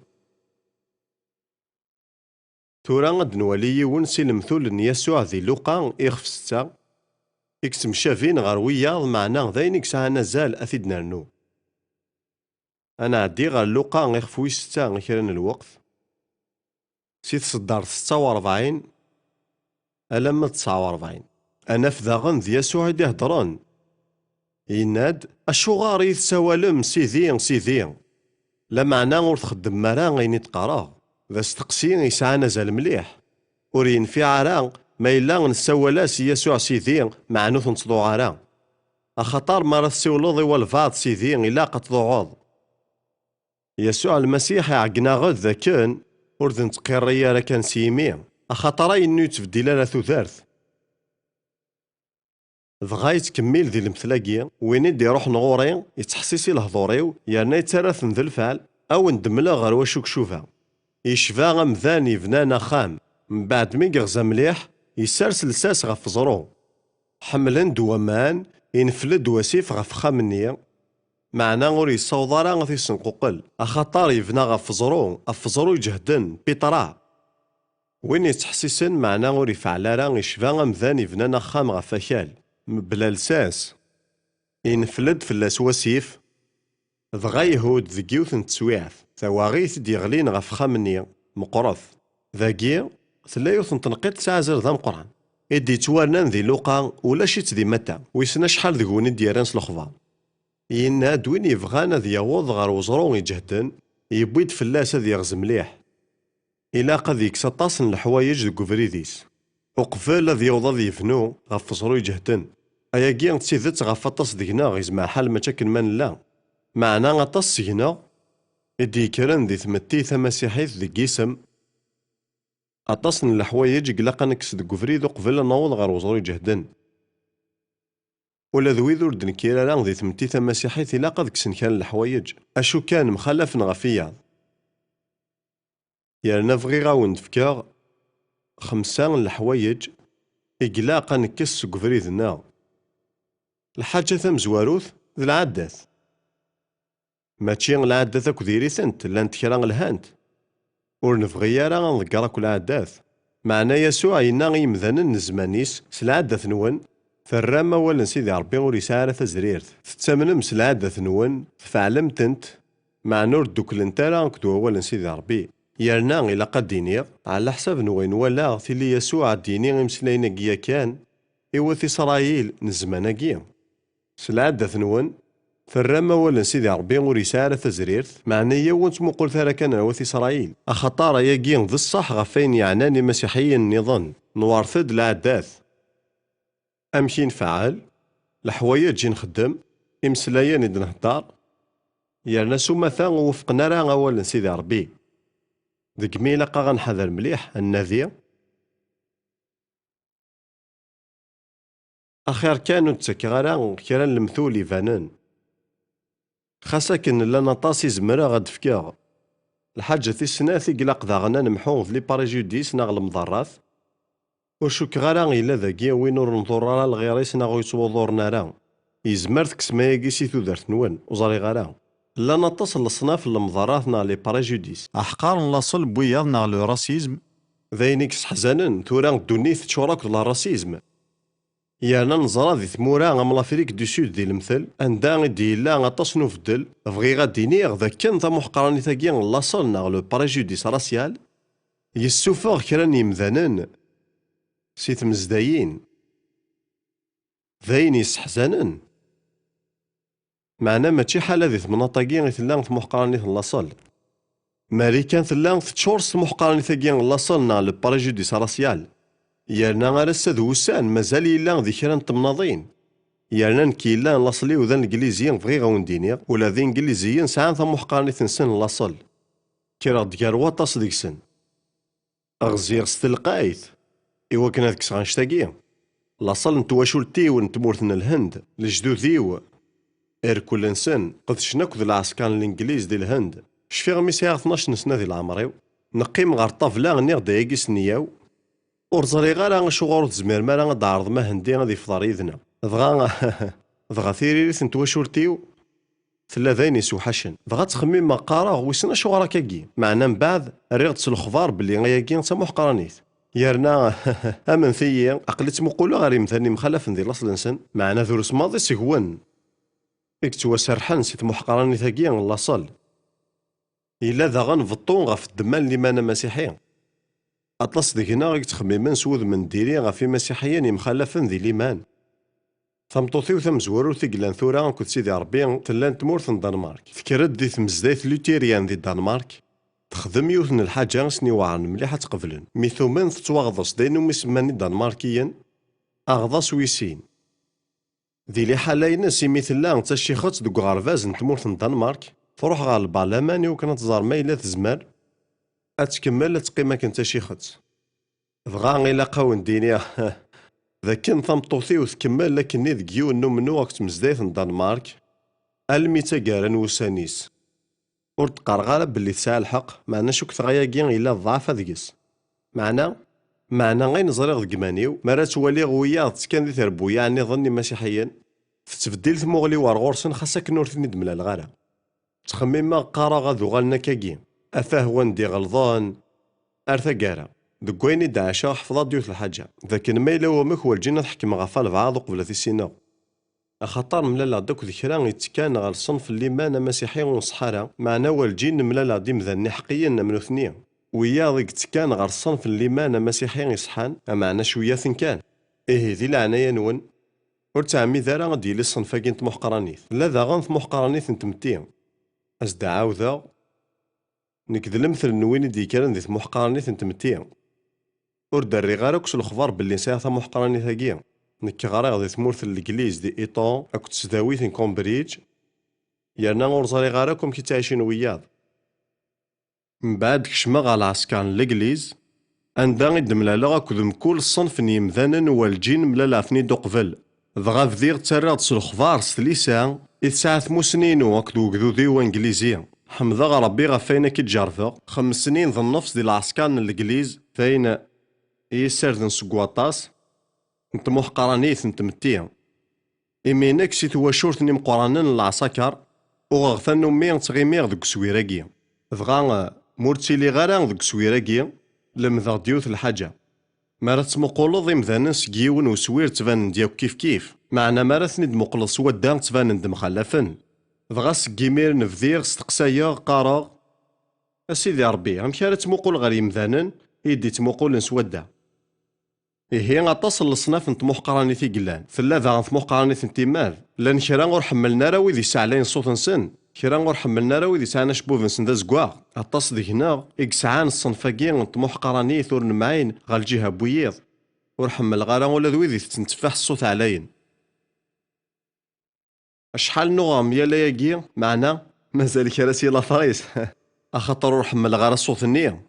Tura ad nwali yiwen si lemtul n Yasuɛ di Luqa ixef setta, i yettemcabin ɣer wiyaḍ, meɛna d ayen i yesɛan azal ad t-id-nernu. Ad nɛeddi ɣer Luqa ixef wis setta i kra n lweqt, si tseddart setta u ṛebɛin alamma d tesɛa u ṛebɛin. Ad naf daɣen d Yasuɛ i d-iheddren. Yenna-d, "Acuɣer i yi-tessawalem Sidi, Sidi, lameɛna ur txeddmem ara ayen i d-qqareɣ?" D asteqsi yesɛan azal mliḥ. Ur yenfiɛ ara ma yella nessawal-as i Yasuɛ Sidi, meɛna ur t-nettḍuɛ ara. Axaṭer mi ara tessiwleḍ i walbeɛḍ Sidi, ilaq ad tḍuɛeḍ. Yasuɛ Lmasiḥ iɛeggen-aɣ-d dakken ur d-nettqirri ara kan s yimi, axaṭer ayennu yettbeddil ara tudert. Dɣa yettkemmil di lemtel-agi, "Win i d-iruḥen ɣur-i, yettḥessis i lehdur-iw, yerna yettarra-ten d lfeɛl, a wen-d-mleɣ ɣer wacu kcuba. Yecba amdan yebnan axxam, mbeɛd mi yeɣza mliḥ, yessers lsas ɣef uẓru. Ḥemmlen-d waman, infel-d wasif ɣef uxxam-nni, meɛna ur yessaweḍ ara ad t-yessenquqel, axaṭer yebna ɣef uẓru, ɣef uẓru iǧehden, pitra." Win yettḥessisen, meɛna ur ifɛel ara, icba amdan ibnan axxam ɣef akal, mebla lsas. Infel-d fell-as wasif, dɣa ihudd deg yiwet n teswiɛt, tawaɣit i d-yeɣlin ɣef uxxam-nni, meqqret. Dagi, tella yiwet n tenqiḍt tesɛa azal d ameqqran. I d-yettwarnan di Luqa, ulac-itt di Matta, wissen acḥal deg-wen i d-yerran s lexbar. Yenna-d win yebɣan ad yaweḍ ɣer weẓru iǧehden, yewwi-d fell-as ad yeɣz mliḥ. Ilaq ad yekkes aṭas n leḥwayeǧ deg ubrid-is, uqbel ad yaweḍ ad yebnu ɣef weẓru iǧehden. Ayagi d tidet ɣef waṭas deg-neɣ, yezmer lḥal mačči akken ma nella. Meɛna aṭas seg-neɣ i d-yekkren di tmetti tamasiḥit deg yisem. Aṭas n leḥwayeǧ i ilaq ad nekkes deg ubrid uqbel ad naweḍ ɣer weẓru iǧehden. Ula d wid ur d-nekkir ara di tmetti tamasiḥit ilaq ad kksen kra n leḥwayeǧ, acu kan mxalafen ɣef wiyaḍ. Yerna bɣiɣ a wen-d-fkeɣ xemsa n leḥwayeǧ i ilaq ad nekkes seg ubrid-nneɣ. Lḥaǧa tamezwarut d lɛadat. Mačči lɛadat akk diri-tent, llant kra lhant. Ur nebɣi ara ad nḍegger akk lɛadat. Meɛna Yasuɛ yenna i yemdanen n zzman-is, s lɛadat-nwen, terram awal n Sidi Ṛebbi ur yesɛi ara tazrirt. Tettamnem s lɛadat-nwen, tfeɛlem-tent, meɛna ur dduklent ara akked wawal n Sidi Ṛebbi. Yerna ilaq ad d-iniɣ, ɛla ḥsab n wayen walaɣ, tili Yasuɛ ad d-yini imeslayen-agi yakan i wat Isṛayil n zzman-agi. S lɛadat-nwen, Terram awal n Sidi Ṛebbi ur yesɛi ara tazrirt, meɛna yya ur nettmuqulet ara kan ar wat Isṛayil, axaṭer ayagi d ṣṣeḥ ɣef wayen yeɛnan imasiḥiyen nniḍen, newṛet-d lɛadat. Amek i nfeɛɛel? Leḥwayeǧ i nxeddem, imeslayen i d-nheddeṛ, yerna s umata ur wufqen ara awal n Sidi Ṛebbi. Deg mi ilaq-aɣ ad nḥader mliḥ, ad nnadi. Axir kan ur d-ttakeɣ ara kra n lemtul ibanen. Xas akken llan aṭas i zemreɣ ad d-fkeɣ. Lḥaǧa tis snat i ilaq daɣen ad nemḥu d les préjudices neɣ lemḍerrat. Ur cukkeɣ ara yella dagi win ur nḍurr ara lɣir-is neɣ ur yettwuḍuren ara. Yezmer tekksem ayagi si tudert-nwen, ur ẓriɣ ara. Llan aṭas n leṣnaf n lemḍerrat neɣ les préjudices. Aḥqar n laṣel n wiyaḍ neɣ le racisme. D ayen i yesseḥzanen, tura ddunit teččur akk d la racisme. Yerna neẓra di tmura am l'Afrique du Sud di lemtel, anda i d-yella aṭas n ubeddel, bɣiɣ ad d-iniɣ d akken tamuḥqranit-agi n laṣel neɣ le préjudice racial, yessufeɣ kra n yemdanen si tmezdayin. D ayen yesseḥzanen. Meɛna mačči ḥala di temnaḍt-agi i tella tmuḥqranit n laṣel. Marikan tella teččur s tmuḥqranit-agi n laṣel neɣ le préjudice racial. Yerna ar ass-a d wussan mazal yella di kra n temnaḍin. Yerna nekk yellan laṣel-iw d aneglizi, bɣiɣ a wen-d-iniɣ, ula d ingliziyen sɛan tamuḥqranit-nsen n laṣel. Kkreɣ-d gar waṭas deg-sen. Ɣziɣ s telqayt i wakken ad kkseɣ annect-agi. Laṣel n twacult-iw n tmurt n Lhend, lejdud-iw, irkel-nsen, qedcen akk d lɛesker n Lengliz di Lhend. Cfiɣ mi sɛiɣ tnac n sna di leɛmer-iw. Neqqim ɣer ṭṭabla, nniɣ-d ayagi s nneyya-w. Ur ẓriɣ ara acuɣer ur tezmirem ara ad d-tɛerḍem Ahendi ad yefḍer yid-neɣ. Dɣa, dɣa tiririt n twacult-iw, tella d ayen yessewḥacen. Dɣa ttxemmimeɣ, qqareɣ, wissen acuɣer akkagi? Meɛna mbeɛd, rriɣ-d s lexbar belli ayagi d tamuḥqranit. Yerna, amnet-iyi, aql-i ttmuquleɣ ɣer yimdanen yemxalafen di laṣel-nsen, meɛna drus maḍi seg-wen i yettwaserḥen si tmuḥqranit-agi n laṣel. Yella daɣen beṭṭu ɣef ddemma n liman amasiḥi. Aṭas deg-neɣ i yettxemmimen s wudem n diri ɣef imasiḥiyen yemxalafen di liman. Tameṭṭut-iw tamezwarut i yellan tura akked Sidi Ṛebbi tella n tmurt n Danmark. Tekker-d di tmezdayt luthérienne di Danmark, texdem yiwet n lḥaǧa i sen-iweɛren mliḥ ad tt-qeblen. Mi tumen tettwaɣḍes d ayen umi semman Idanmarkiyen aɣḍas wis sin. Di liḥala-ines, imi tella d tacixet deg uɣerbaz n tmurt n Danmark, truḥ ɣer lbarlaman i wakken ad tẓer ma yella tezmer ad tkemmel ad teqqim akken d tacixet. Dɣa ilaq a wen-d-iniɣ d akken tameṭṭut-iw tkemmel akkenni deg yiwen n umennuɣ akked tmezdayt n Danmark almi d taggara n wussan-is. Ur d-qqareɣ ara belli tesɛa lḥeqq, meɛna cukkteɣ ayagi yella d ḍḍeɛfa deg-s. Meɛna, meɛna ayen ẓriɣ deg iman-iw, mi ara ttwaliɣ wiyaḍ ttekkan di trebbuyaɛ nniḍen n imasiḥiyen, tettbeddil tmuɣli-w ar ɣur-sen xas akken ur ten-id-mlaleɣ ara. Ttxemmimeɣ, qqareɣ ad uɣalen akkagi. Atah wanda i ɣelḍen. Ar taggara, deg wayen i d-ɛaceɣ ḥefḍeɣ-d yiwet lḥaǧa, d akken ma yella wamek werǧin ad ḥekmeɣ ɣef walbeɛḍ uqbel ad t-issineɣ. Axaṭer mlaleɣ-d akked kra yettekkan ɣer ṣṣenf n liman amasiḥi ur nṣeḥḥa ara, meɛna werǧin mlaleɣ-d imdanen iḥeqqiyen am nutni. Wiyaḍ i yettekkan ɣer ṣṣenf n liman amasiḥi iṣeḥḥan, ameɛna cwiyaten kan. Ihi, di leɛnaya-nwen, ur ttɛemmid ara ad d-yili ṣṣenf-agi n tmuḥqranit. Tella daɣen tmuḥqranit n tmetti. Ad s-d-ɛawdeɣ, nekk d lemtel n win i d-yekkren di tmuḥqranit n tmetti. Ur d-rriɣ ara akk s lexbar belli sɛiɣ tamuḥqranit-agi. Nekk ɣriɣ di tmurt n Legliz di Eton akked tesdawit n Cambridge, yerna ur ẓriɣ ara akk amek i ttɛicin wiyaḍ. Mbeɛd kecmeɣ ɣer lɛesker n Legliz, anda i d-mlaleɣ akked mkul ṣṣenf n yimdanen werǧin mlaleɣ-ten-id uqbel. Dɣa bdiɣ ttarraɣ-d s lexbar s tlisa i tesɛa tmussni-inu akked wegdud-iw anglizi. Ḥemdeɣ Ṛebbi ɣef wayen akka i d-jerbeɣ. Xems snin d nnefs di lɛesker n Legliz, d ayen i yi-ssarden seg waṭas n tmuḥqranit n tmetti. Iminek si twacult n imeqqranen n lɛeṣaker, uɣeɣ tannumi ttɣimiɣ deg uswir-agi. Dɣa, ma ur ttiliɣ ara deg uswir-agi, lemdeɣ-d yiwet lḥaǧa. Mi ara tettmuquleḍ imdanen seg yiwen uswir ttbanen-d yakk kifkif, meɛna mi ara ten-id-tmuqleḍ s wadda ttbanen-d mxallafen. Dɣa seg imiren bdiɣ steqsayeɣ, qqareɣ, a Sidi Ṛebbi, amek ara ttmuqul ɣer yimdanen i yi-d-ittmuqulen s wadda? Ihi, aṭas n leṣnaf n tmuḥqranit i yellan. Tella daɣen tmuḥqranit n timmad. Llan kra ur ḥemmlen ara wid yesseɛlayen ṣṣut-nsen, kra ur ḥemmlen ara wid yesɛan acebbub-nsen d azeggaɣ. Aṭas deg-neɣ i yesɛan ṣṣenf-agi n tmuḥqranit ur nemɛin ɣer lǧiha n wiyiḍ. Ur ḥemmleɣ ara ula d wid itetten tteffaḥ s ṣṣut ɛlayen. Acḥal n uɣrem yal ayagi, meɛna mazal kra si later-is, axaṭer ur ḥemmleɣ ara ṣṣut-nni.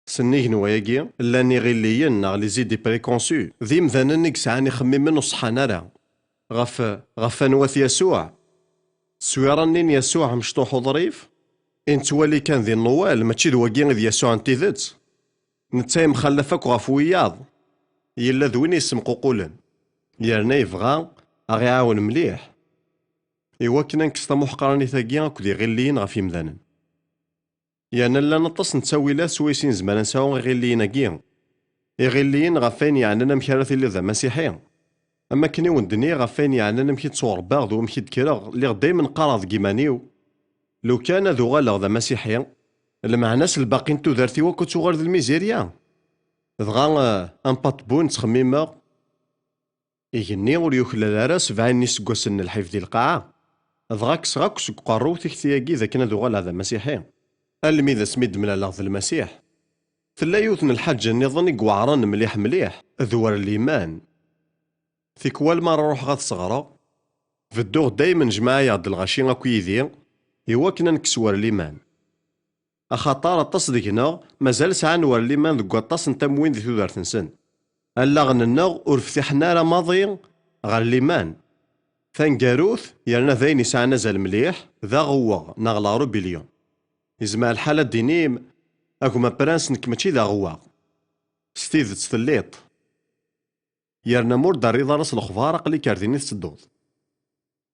Sennig n wayagi, llan iɣilliyen neɣ les idées préconçues, d imdanen i yesɛan ixemmimen ur ṣeḥḥan ara. Ɣef, ɣef anwa-t Yasuɛ? Tteswira-nni n Yasuɛ amecṭuḥ uḍrif? I nettwali kan di Nnuwal, mačči d wagi i d Yasuɛ n tidet? Netta yemxallaf akk ɣef wiyaḍ. Yella d win yessemququlen. Yerna yebɣa a ɣ-iɛawen mliḥ i wakken ad nekkes tamuḥqranit-agi akked iɣilliyen ɣef yimdanen. Yerna llan aṭas n ttawilat swayes i nezmer ad nesɛu iɣilliyen-agi. Iɣilliyen ɣef wayen yeɛnan amek ara tiliḍ d amasiḥi. Am wakken i wen-d-nniɣ ɣef wayen yeɛnan amek i ttwaṛebbaɣ d wamek i d-kkreɣ, lliɣ daymen qqareɣ deg iman-iw, lukan ad uɣaleɣ d amasiḥi, lmeɛna-s lbaqi n tudert-iw akk ad tuɣal d lmizirya. Dɣa, eh, am Patbun ttxemmimeɣ, igenni ur yuklal ara sebɛin n yiseggasen n lḥif di lqaɛa. Dɣa kkseɣ akk seg uqerru tikti-agi d akken ad uɣaleɣ d amasiḥi, almi d asmi d-mlaleɣ d Lmasiḥ. Tella yiwet n lḥaǧa nniḍen i iweɛren mliḥ mliḥ, d wer liman. Tikwal mi ara ruḥeɣ ad sɣreɣ, bedduɣ daymen jemɛayeɣ-d lɣaci akk yid-i, i wakken ad nekkes wer liman. Axaṭer aṭas deg-neɣ mazal sɛan wer liman deg waṭas n tamwin di tudert-nsen. Allaɣen-nneɣ ur ftiḥen ara maḍi ɣer liman. Taneggarut, yerna d ayen yesɛan azal mliḥ, d aɣewweɣ neɣ la rébellion. Yezmer lḥal ad d-tinim, a gma Prince, nekk mačči d aɣewweɣ. S tidet telliḍ. Yerna ma ur d-terriḍ ara s lexbar, aql-ik ar din i tettedduḍ.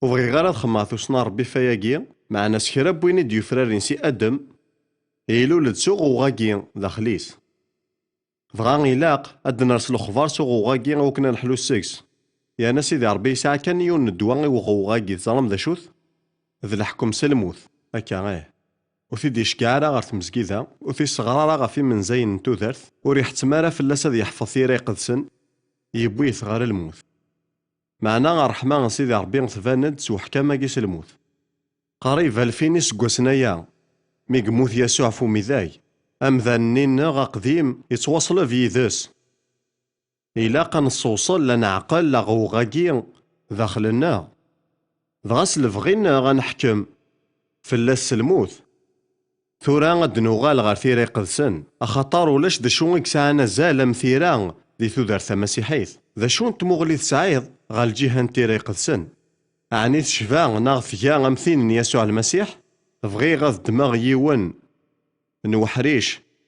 Ur bɣiɣ ara ad xemmeɣ tussna n Ṛebbi ɣef wayagi, meɛna s kra n win i d-yufraren si Adem, ilul-d s uɣewweɣ-agi daxel-is. Dɣa ilaq ad d-ners lexbar s uɣewweɣ-agi i wakken ad neḥlu seg-s. Yerna Sidi Ṛebbi yesɛa kan yiwen n ddwa i uɣewweɣ-agi, teẓram d acu-t? D leḥkem s lmut. Akka, ih. Ur t-id-iceggeɛ ara ɣer tmezgida, ur t-isseɣrar ara ɣef imenzayen n tudert, ur iḥettem ara fell-as ad yeḥfeḍ tira iqedsen, yewwi-t ɣer lmut. Meɛna ṛṛeḥma n Sidi Ṛebbi tban-d s uḥkam-agi s lmut. Qrib alfin iseggasen aya, mi yemmut Yasuɛ ɣef umidag, amdan-nni-nneɣ aqdim yettwaṣleb yid-s. Ilaq ad nessewṣel, ad neɛqel aɣewweɣ-agi daxel-nneɣ. Dɣa s lebɣi-nneɣ ad neḥkem fell-as s lmut. Tura ad d-nuɣal ɣer tira iqedsen, axaṭer ulac d acu i yesɛan azal am tira di tudert tamasiḥit. D acu n tmuɣli tesɛiḍ ɣer lǧiha n tira iqedsen? Ɛni tecba neɣ tga am tin n Yasuɛ Lmasiḥ? Bɣiɣ ad ddmeɣ yiwen n uḥric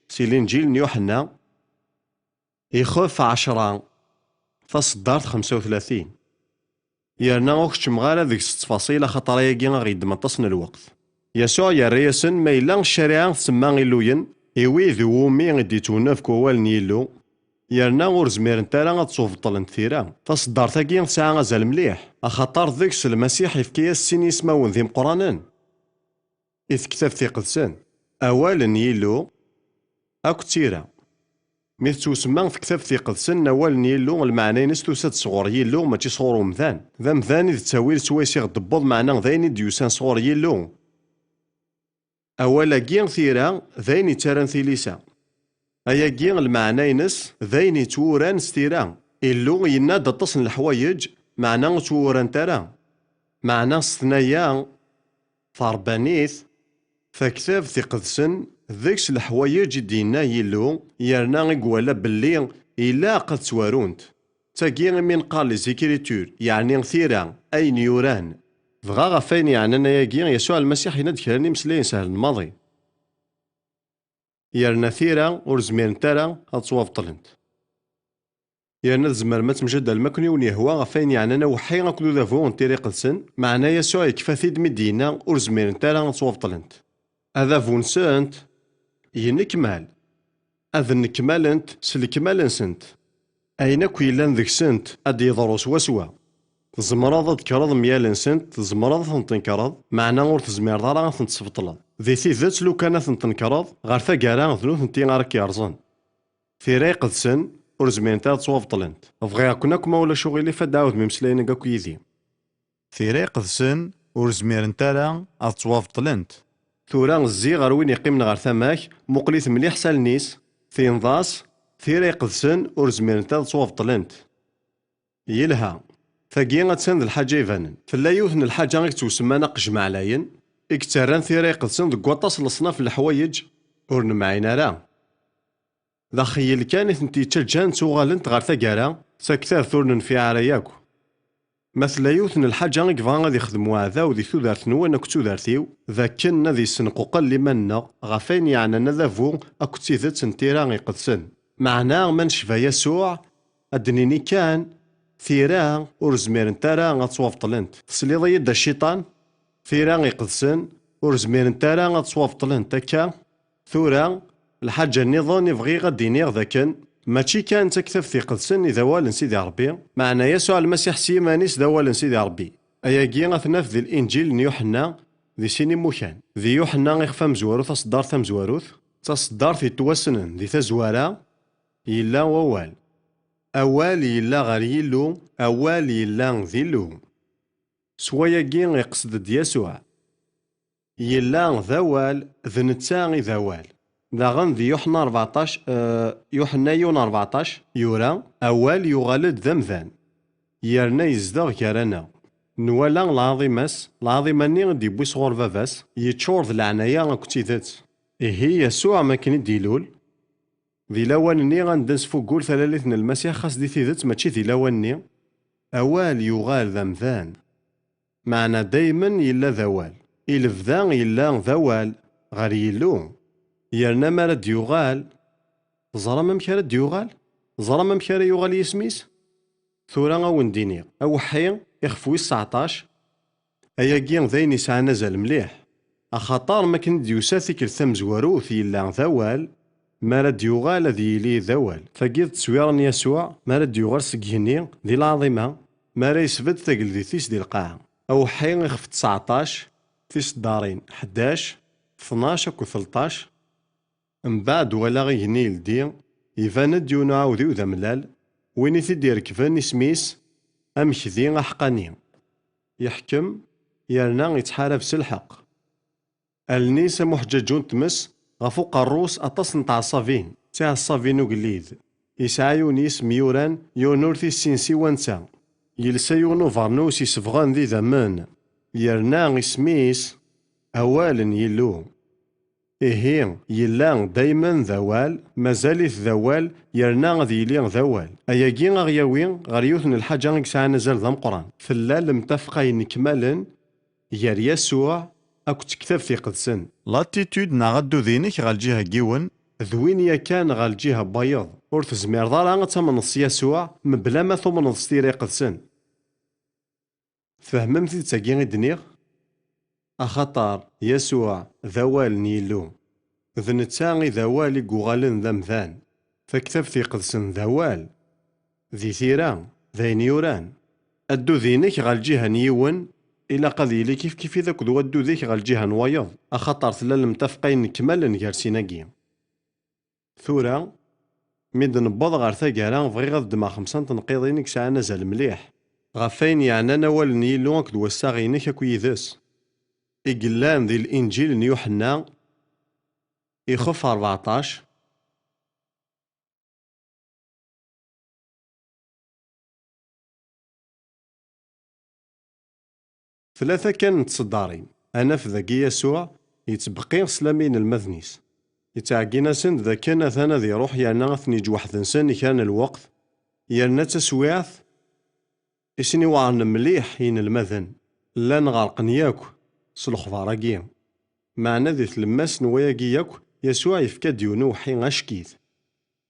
si Linǧil n Yuḥenna, ixef ɛecra, taṣeddart xemsa u tlatin. Yerna ur keččmeɣ ara deg-s ttfaṣil, axaṭer ayagi a ɣ-yeddem aṭas n lweqt. Yasuɛ yerra-yasen: "Ma yella ccariɛa tsemma illuyen i wid iwumi i d-yettwennefk wawal n Yillu, yerna ur zmirent ara ad ttwabeṭṭlent tira." Taṣeddart-agi tesɛa azal mliḥ, axaṭer deg-s Lmasiḥ yefka-yas sin yismawen d imeqqranen i tektabt iqedsen: awal n Yillu akked tira. Mi tettwasemma tektabt iqedsen awal n Yillu, lmeɛna-ines tusa-d sɣur Yillu, mačči sɣur umdan. D amdan i d ttawil swayes i ɣ-d-tewweḍ, meɛna d ayen i d-yusan sɣur Yillu. Awal-agi, tira, d ayen yettarran tilisa. Ayagi, lmeɛna-ines d ayen yettwuran s tira. Illu yenna-d aṭas n leḥwayeǧ, meɛna ur ttwurant ara. Meɛna s tnaya taṛebbanit, taktabt iqedsen, deg-s leḥwayeǧ i d-yenna Yillu, yerna i iwala belli ilaq ad ttwarunt. D tagi imi neqqar les Écritures, yeɛni tira, ayen yuran. Dɣa ɣef wayen yeɛnan ayagi, Yasuɛ Lmasiḥ yenna-d kra n imeslayen sehlen maḍi. Yerna tira ur zmirent ara ad ttwabeṭlent. Yerna tzemrem ad temjadalem akken i wen-yehwa ɣef wayen yeɛnan aweḥḥi akked udabu n tira iqedsen, meɛna Yasuɛ yekfa-t-id mi d-yenna ur zmirent ara ad ttwabeṭlent. Adabu-nsent yennekmal. Ad nnekmalent s lekmal-nsent. Ayen akk yellan deg-sent ad d-yeḍru swaswa. Tzemreḍ ad d-tekkreḍ myal-nsent, tzemreḍ ad tent-tnekreḍ, meɛna ur tezmireḍ ara ad tent-tesbeṭleḍ. Di tidet, lukan ad tent-tnekreḍ, ɣer taggara d nutenti ara k-yerẓen. Tira iqedsen ur zmirent ara ad ttwabṭlent. Bɣiɣ-ken akk, ma ulac uɣilif, ad d-tɛawdem imeslayen-agi akk yid-i. Tira iqedsen ur zmirent ara ad ttwabṭlent. Tura zzi ɣer win yeqqimen ɣer tama-k, muqel-it mliḥ s allen-is, tinḍ-as: Tira iqedsen ur zmirent ad ttwabṭlent. Yelha. Tagi attan d lḥaǧa ibanen. Tella yiwet n lḥaǧa i yettwasemman aqejmaɛlayen, i yettarran tira iqedsen deg waṭas n leṣnaf n leḥwayeǧ ur nemɛin ara. D axeyyel kan i tent-yettaǧǧan ttuɣalent ɣer taggara, d taktabt ur nenfiɛ ara yakk. Ma tella yiwet n lḥaǧa i yebɣa ad ixdem uɛdaw di tudert-nwen akked tudert-iw, d akken ad yessenquqel liman-nneɣ ɣef wayen yeɛnan adabu akked tidet n tira iqedsen. Meɛna ma necba Yasuɛ, ad d-nini kan: Tira ur zmirent ara ad ttwabṭlent. Tesliḍ-iyi-d a Cciṭan? Tira iqedsen ur zmirent ara ad ttwabṭlent akka. Tura, lḥaǧa nniḍen i bɣiɣ ad d-iniɣ d akken mačči kan d taktabt iqedsen i d awal n Sidi Ṛebbi, meɛna Yasuɛ Lmasiḥ s yiman-is d awal n Sidi Ṛebbi. Ayagi ad t-naf di Linǧil n Yuḥenna di sin imukan. Di Yuḥenna ixef amezwaru, taṣeddart tamezwarut, d taṣeddart yettwassnen di tazwara: Yella Wawal. Awal yella ɣer Yillu, Awal yella d Illu. S wayagi iqsed-d Yasuɛ. Yella d Awal, d netta i d Awal. Daɣen di Yuḥenna rbeɛṭac, eh, Yuḥenna yiwen rbeɛṭac, yura: Awal yuɣal-d d amdan, yerna yezdeɣ gar-aneɣ. Nwala lɛaḍima-s, lɛaḍima-nni i d-yewwi sɣur Baba-s, yeččur d leɛnaya akked tidet. Ihi Yasuɛ, mi akken i d-ilul, di lawan-nni anda nesfuggul talalit n Lmasiḥ, xas di tidet mačči di lawan-nni, Awal yuɣal d amdan. Meɛna daymen yella d Awal. I lebda yella d Awal ɣer Yillu. Yerna mi ara d-yuɣal, teẓram amek ara d-yuɣal? Teẓram amek ara yuɣal yisem-is? Tura a wen-d-iniɣ, aweḥḥi, ixef wis tseɛṭac, ayagi d ayen yesɛan azal mliḥ. Axaṭer mi akken i d-yusa tikkelt tamezwarut yella d Awal, mi ara d-yuɣal ad yili d Awal. Tagi d tteswira n Yasuɛ, mi ara d-yuɣal seg igenni, di lɛaḍima, mi ara yesbedd tageldit-is di lqaɛa. Aweḥḥi ixef tseɛṭac, tiseddarin ḥdac, tnac akked tleṭṭac. Mbeɛd walaɣ igenni yeldi, iban-d yiwen uɛawdiw d amellal, win i t-id-irekben isem-is Amekdi aḥeqqani. Yeḥkem, yerna ittḥarab s lḥeqq. Allen-is am uḥǧaǧu n tmes, ɣef uqerru-s aṭas n tɛeṣṣabin, d tiɛeṣṣabin ugellid. Yesɛa yiwen yisem yuran, yiwen ur t-issin siwa netta. Yelsa yiwen ubernus isebɣen d idammen, yerna isem-is Awal n Yillu. Ihi, yella daymen d Awal, mazal-it d Awal, yerna ad yili d Awal. Ayagi a ɣ-yawi ɣer yiwet n lḥaǧa i yesɛan azal d ameqqran. Tella lemtafeqa yenekmalen gar Yasuɛ akked Tektabt Iqedsen. L'attitude neɣ addud-inek ɣer lǧiha n yiwen d win yakan ɣer lǧiha n wayeḍ. Ur tezmireḍ ara ad tamneḍ s Yasuɛ mebla ma tumneḍ s Tira Iqedsen. Tfehmem tidet-agi i d-nniɣ? Axaṭer Yasuɛ d Awal n Yillu. D netta i d Awal i yuɣalen d amdan. Taktabt Iqedsen d Awal. Di Tira, d ayen yuran. Addud-inek ɣer lǧiha n yiwen, ilaq ad yili kifkif akked waddud-ik ɣer lǧiha n wayeḍ, axaṭer tella lemtafeqa yenekmalen gar sin-agi. Tura, mi d-newweḍ ɣer taggara, bɣiɣ ad ddmeɣ xemsa n tenqiḍin i yesɛan azal mliḥ ɣef wayen yeɛnan awal n Yillu akked wassaɣ-inek akk yid-s, i yellan di Linǧil n Yuḥenna, ixef rbeɛṭac. Tlata kan n tseddarin. Ad naf dagi Yasuɛ yettbeqqi s lam i yinelmaden-is. Yettɛeggin-asen-d dakken atan ad iruḥ yerna ad ten-yeǧǧ weḥd-nsen i kra n lweqt, yerna d taswiɛt i sen-iweɛren mliḥ i yinelmaden. Llan ɣerqen yakk s lexbar-agi. Meɛna di tlemmast n wayagi yakk, Yasuɛ yefka-d yiwen uweḥḥi ackit.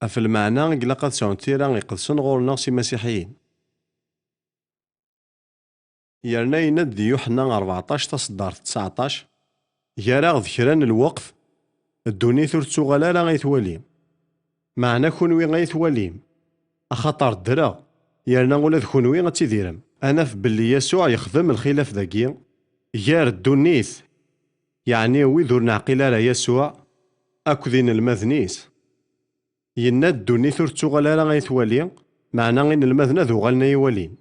Ɣef lmeɛna i ilaq ad sɛunt Tira Iqedsen ɣur-neɣ s imasiḥiyen. Yerna yenna-d di Yuḥenna rbeɛṭac taṣeddart tseɛṭac: Gar-aɣ d kra n lweqt, ddunit ur tettuɣal ara ay twali. Meɛna kunwi ay twalim, axaṭer ddreɣ, yerna ula d kunwi ad tidirem. Ad naf belli Yasuɛ yexdem lxilaf dagi gar ddunit, yeɛni wid ur neɛqil ara Yasuɛ, akked inelmaden-is. Yenna-d ddunit ur tettuɣal ara ay twali, meɛna inelmaden ad uɣalen ay walin.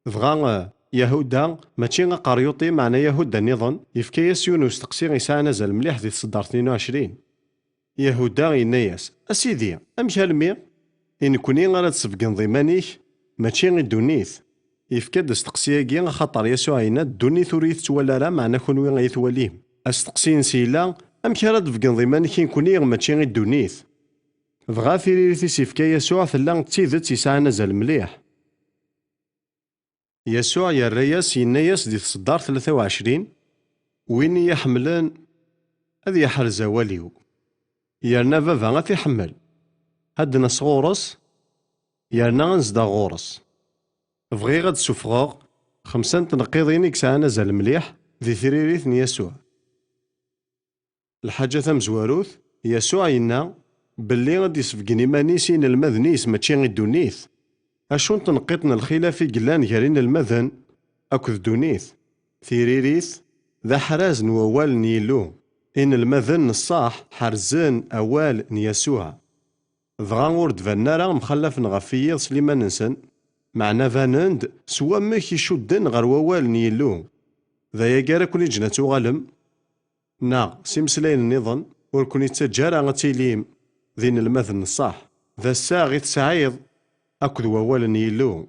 Dɣa, eh, Yahuda, mačči aqeryuṭi, meɛna Yahuda nniḍen, yefka-yas yiwen usteqsi yesɛan azal mliḥ di tseddart tnin u ɛecrin. Yahuda yenna-yas: "A Sidi, amek almi? I nekni ara d-tesbeggneḍ iman-ik, mačči i ddunit?" Yefka-d asteqsi-agi axaṭer Yasuɛ yenna-d: "Ddunit ur iyi-tettwali ara, meɛna kunwi ay twalim." Asteqsi-ines yella: "Amek ara d-tbeggneḍ iman-ik i nekni, mačči i ddunit?" Dɣa tiririt i s-yefka Yasuɛ tella d tidet yesɛan azal mliḥ. Yasuɛ yerra-yas, yenna-yas di tseddart tlata u ɛecrin: "Win i yi-ḥemmlen, ad yeḥrez awal-iw, yerna Baba ad t-iḥemmel, ad d-nas ɣur-s, yerna ad nezdeɣ ɣur-s." Bɣiɣ ad d-ssuffɣeɣ xemsa n tneqqiḍin i yesɛan azal mliḥ di tririt n Yasuɛ. Lḥaǧa tamezwarut, Yasuɛ yenna belli ad d-isbeggen iman-is i yinelmaden-is, mačči i ddunit. Acu n tneqqiṭ n lxilaf i yellan gar inelmaden akked ddunit? Tiririt, d aḥraz n wawal n Yillu. Inelmaden n ṣṣeḥ ḥerzen awal n Yasuɛ. Dɣa ur d-banen ara mxallafen ɣef wiyiḍ s liman-nsen, meɛna banen-d s wamek i cudden ɣer wawal n Yillu. D ayagi ara ken-iǧǧen ad tuɣalem? Neɣ, s imeslayen nniḍen, ur ken-ittaǧǧa ara ad tilim d inelmaden n ṣṣeḥ? D assaɣ i tesɛiḍ akked wawal n Yillu.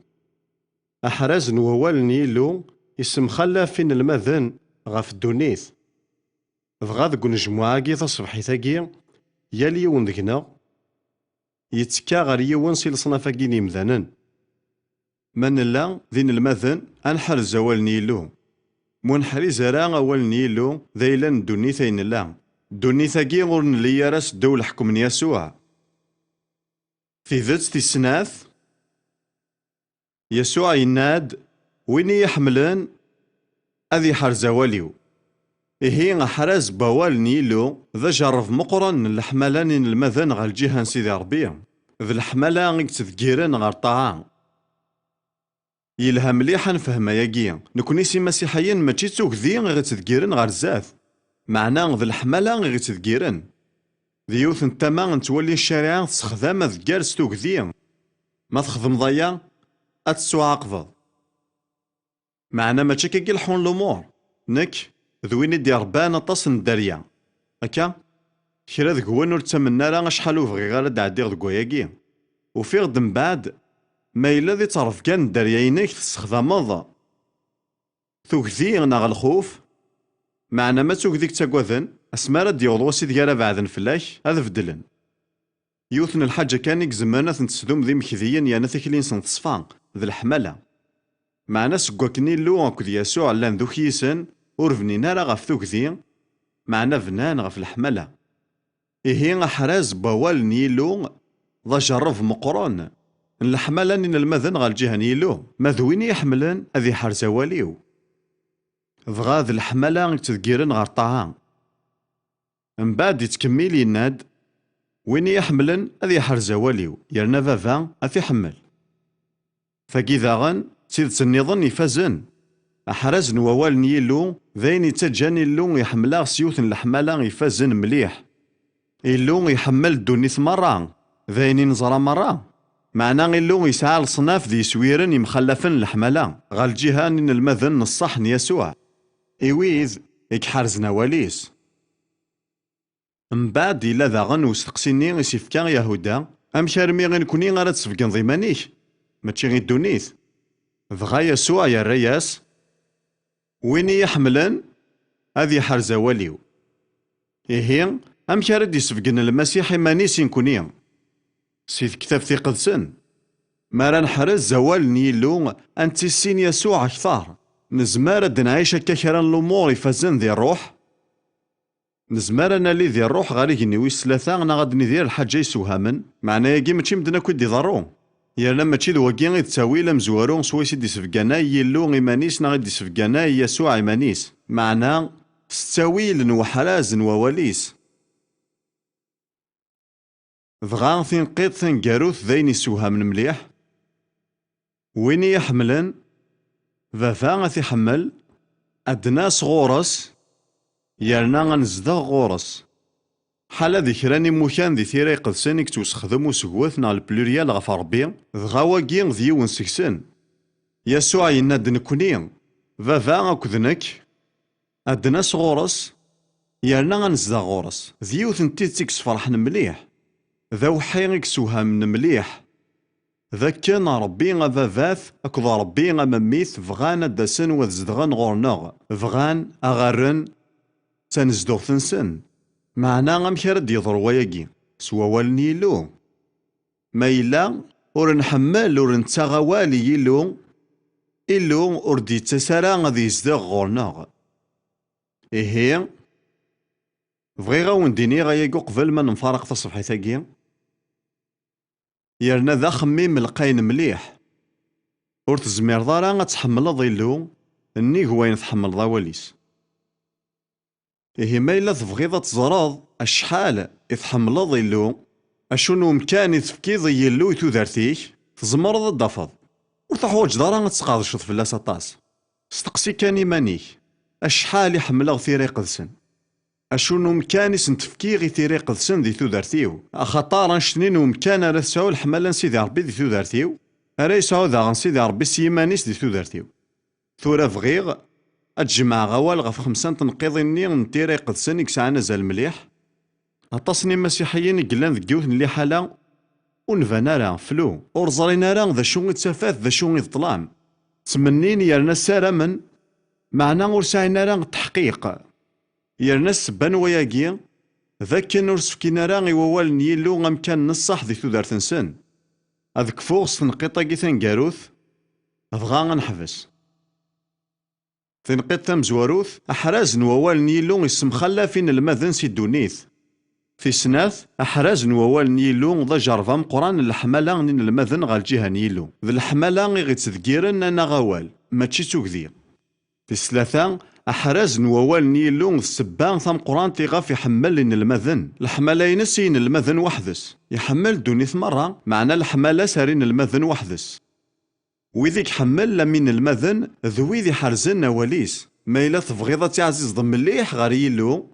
Aḥraz n wawal n Yillu issemxallaf inelmaden ɣef ddunit. Dɣa deg unejmuɛ-agi taṣebḥit-agi, yal yiwen deg-neɣ yettekka ɣer yiwen si leṣnaf-agi n yimdanen. Ma nella d inelmaden, ad neḥrez awal n Yillu. Ma ur neḥriz ara awal n Yillu, d ayla n ddunit ay nella. Ddunit-agi ur nelli ara seddaw leḥkem n Yasuɛ. Tidet tis snat, Yasuɛ yenna-d: "Win i yi-ḥemmlen, ad yeḥrez awal-iw." Ihi, aḥraz n wawal n Yillu d ajerreb meqqren n leḥmala n inelmaden ɣer lǧiha n Sidi Ṛebbi, d leḥmala i yettdeggiren ɣer ṭṭaɛa. Yelha mliḥ ad nefhem ayagi. Nekni s imasiḥiyen mačči d tugdi i ɣ-ittdeggiren ɣer zdat, meɛna d leḥmala i ɣ-ittdeggiren. D yiwet n tama n twali ccariɛa tessexdam ad tger s tugdi. Ma txedmeḍ aya, ad tettwaɛaqbeḍ. Meɛna mačči akka i leḥḥun lumuṛ. Nekk d win i d-iṛebban aṭas n dderya. Akka, kra deg-wen ur ttamnen ara acḥal ur bɣiɣ ara ad d-ɛeddiɣ deg wayagi. Ufiɣ-d mbeɛd ma yella di ttrebga n dderya-inek tessexdameḍ tugdi neɣ lxuf, meɛna ma d tugdi i ttagaden, asmi ara d-yaweḍ wass ideg ara beɛden fell-ak, ad beddlen. Yiwet n lḥaǧa kan i izemren ad ten-tesdum d imekdiyen yerna tikli-nsen teṣfa, d leḥmala. Meɛna seg wakken Illu akked Yasuɛ llan d ukyisen, ur bnin ara ɣef tugdi, meɛna bnan ɣef leḥmala. Ihi aḥraz n wawal n Yillu d ajerreb meqqren n leḥmala n inelmaden ɣer lǧiha n Yillu. Ma d win i yi-ḥemmlen, ad iḥrez awal-iw. Dɣa d leḥmala i yettdeggiren ɣer ṭṭaɛa. Mbeɛd ittkemmil yenna-d: "Win i yi-ḥemmlen ad yeḥrez awal-iw, yerna Baba ad t-iḥemmel." Tagi daɣen d tidet nniḍen ifazen. Aḥraz n wawal n Yillu d ayen yettaǧǧan Illu iḥemmel-aɣ s yiwet n leḥmala ifazen mliḥ. Illu iḥemmel ddunit merra, d ayen i neẓra merra. Meɛna Illu yesɛa leṣnaf d yiswiren yemxallafen n leḥmala ɣer lǧiha n inelmaden n ṣṣeḥ n Yasuɛ, i wid i iḥerzen awal-is. Mbeɛd yella daɣen usteqsi-nni i s-yefka Yahuda: "Amek armi i nekni ara d-tesbeggneḍ iman-ik, mačči i ddunit?" Dɣa Yasuɛ yerra-yas: "Win i yi-ḥemmlen, ad yeḥrez awal-iw." Ihi, amek ara d-isbeggen Lmasiḥ iman-is i nekni? Si Tektabt Iqedsen. Mi ara neḥrez awal n Yillu, ad nettissin Yasuɛ akteṛ, nezmer ad d-nɛic akka kra n lumuṛ ifazen di ṛṛuḥ? Nezmer ad nali di ṛṛuḥ ɣer igenni wis tlata neɣ ad d-nidir lḥaǧa yessewhamen, meɛna-yagi mačči medden akk i d-iḍerru. Yerna mačči d wagi i d ttawil amezwaru swayes i d-isbegganay Yillu iman-is neɣ i d-isbegganay Yasuɛ iman-is, meɛna s ttawil n weḥraz n wawal-is. Dɣa tineqqiḍt taneggarut d ayen yessewhamen mliḥ: "Win i yi-ḥemmlen, Baba ad t-iḥemmel, ad d-nas ɣur-s, yerna ad nezdeɣ ɣur-s." Ḥala di kra n imukan di Tira Iqedsen i yettwasexdem usegget neɣ le pluriel ɣef Ṛebbi, dɣa wagi d yiwen seg-sen. Yasuɛ yenna-d: "Nekkni, Baba akked nekk, ad d-nas ɣur-s, yerna ad nezdeɣ ɣur-s." D yiwet n tidet i yessefṛaḥen mliḥ, d awḥi i yessewhamen mliḥ, d akken Ṛebbi a Baba-t akked Ṛebbi a Memmi-t bɣan ad d-asen u ad zedɣen ɣur-neɣ, bɣan a ɣ-rren d tanezduɣt-nsen. Meɛna amek ara d-yeḍru wayagi? S wawal n Yillu. Ma yella ur nḥemmel, ur nettaɣ awal i Yillu, Illu ur d-yettas ara ad yezdeɣ ɣur-neɣ. Ihi, bɣiɣ a wen-d-iniɣ ayagi uqbel ma nemfaraq taṣebḥit-agi, yerna d axemmem lqayen mliḥ. Ur tezmireḍ ara ad tḥemmleḍ Illu nnig wayen tḥemmleḍ awal-is. Ihi ma yella tebɣiḍ ad teẓreḍ acḥal i tḥemmleḍ Illu, acu n umkan i tefkiḍ i Yillu i tudert-ik, tzemreḍ ad d-tafeḍ. Ur teḥwaǧeḍ ara ad tesqerdceḍ fell-as aṭas. Steqsi kan iman-ik: "Acḥal i ḥemmleɣ Tira Iqedsen? Acu n umkan i sen-tefkiɣ i Tira Iqedsen di tudert-iw? Axaṭer annect-nni n umkan ara tesɛu leḥmala n Sidi Ṛebbi di tudert-iw, ara yesɛu daɣen Sidi Ṛebbi s yiman-is di tudert-iw." Tura bɣiɣ ad jemɛeɣ awal ɣef xemsa n tenqiḍin-nni n Tira Iqedsen i yesɛan azal mliḥ. Aṭas n imasiḥiyen i yellan deg yiwet n liḥala ur nban ara, flu, ur ẓrin ara d acu i d tafat, d acu i d ṭṭlam. Ttmennin yerna ssaramen, meɛna ur sɛin ara tteḥqiq. Yerna ssebba n wayagi d akken ur s-fkin ara i wawal n Yillu amkan n ṣṣeḥ di tudert-nsen. Ad kfuɣ s tenqiḍt-agi taneggarut, dɣa ad neḥbes. Tinqiḍt tamezwarut: aḥraz n wawal n Yillu yessemxallaf inelmaden si ddunit. Tis snat, aḥraz n wawal n Yillu d ajerb ameqqran n leḥmala n inelmaden ɣer lǧiha n Yillu. D leḥmala i ɣ-ittdeggiren ad naɣ awal, mačči d tugdi. Tis tlata, aḥraz n wawal n Yillu d ssebba tameqqrant iɣef iḥemmel inelmaden. Leḥmala-ines i yinelmaden weḥd-s. Iḥemmel ddunit merra, meɛna leḥmala-s ar inelmaden weḥd-s. Wid i iḥemmel am inelmaden d wid iḥerzen awal-is. Ma yella tebɣiḍ ad tiɛzizeḍ mliḥ ɣer Yillu,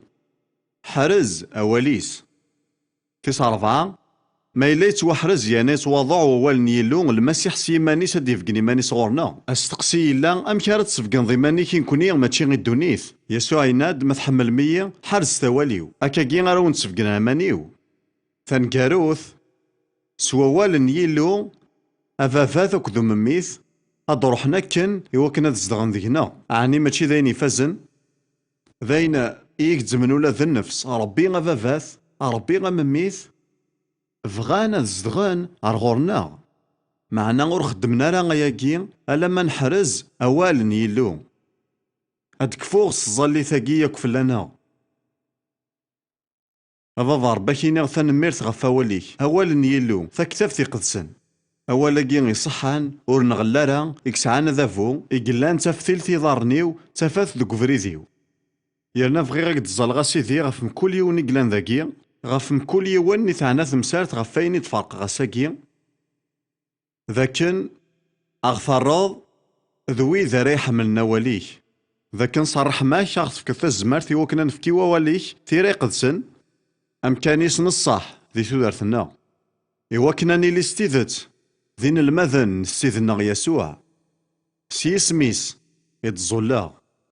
ḥrez awal-is. Tis ṛebɛa, ma yella yettwaḥrez yerna yettwaḍuɛ wawal n Yillu, Lmasiḥ s yiman-is ad d-ibeggen iman-is ɣur-neɣ. Asteqsi yella: amek ara d-tesbegneḍ iman-ik i nekkni, mačči i ddunit? Yasuɛ yenna-d: "Ma tḥemmlem-iyi, ḥerzet awal-iw. Akkagi ara wen-d-sbegneɣ iman-iw." Taneggarut, s wawal n Yillu, a Baba-t akked umemmi-t, ad d-ruḥen akken i wakken ad zedɣen deg-neɣ. Ɛni mačči d ayen ifazen? D ayen i igezzmen ula d nnefs. Ṛebbi a Baba-t, a Ṛebbi a memmi-t, bɣan ad zedɣen ar ɣur-neɣ. Meɛna ur xeddmen ara ayagi alamma neḥrez awal n Yillu. Ad d-kfuɣ s tẓallit-agi yakk fell-aneɣ. A Baba Ṛebbi, ad k-iniɣ tanemmirt ɣef wawal-ik, awal n Yillu, taktabt iqedsen. Awal-agi iṣeḥḥan, ur nɣell ara, i yesɛan adabu, i yellan d taftilt i iḍarren-iw, d tafat deg ubrid-iw. Yerna bɣiɣ ad k-d-ẓẓaleɣ a Sidi ɣef mkul yiwen i yellan dagi, ɣef mkul yiwen i teɛna temsalt ɣef wayen i d-ferqeɣ ass-agi, d akken a ɣ-terreḍ d wid ara iḥemmlen awal-ik, d akken s ṛṛeḥma-k a ɣ-tefkeḍ tazmert i wakken ad nefk i wawal-ik tira iqedsen, amkan-is n ṣṣeḥ di tudert-nneɣ, i wakken ad nili s tidet d inelmaden n Ssid-nneɣ Yasuɛ. S yisem-is i d-ẓẓulleɣ.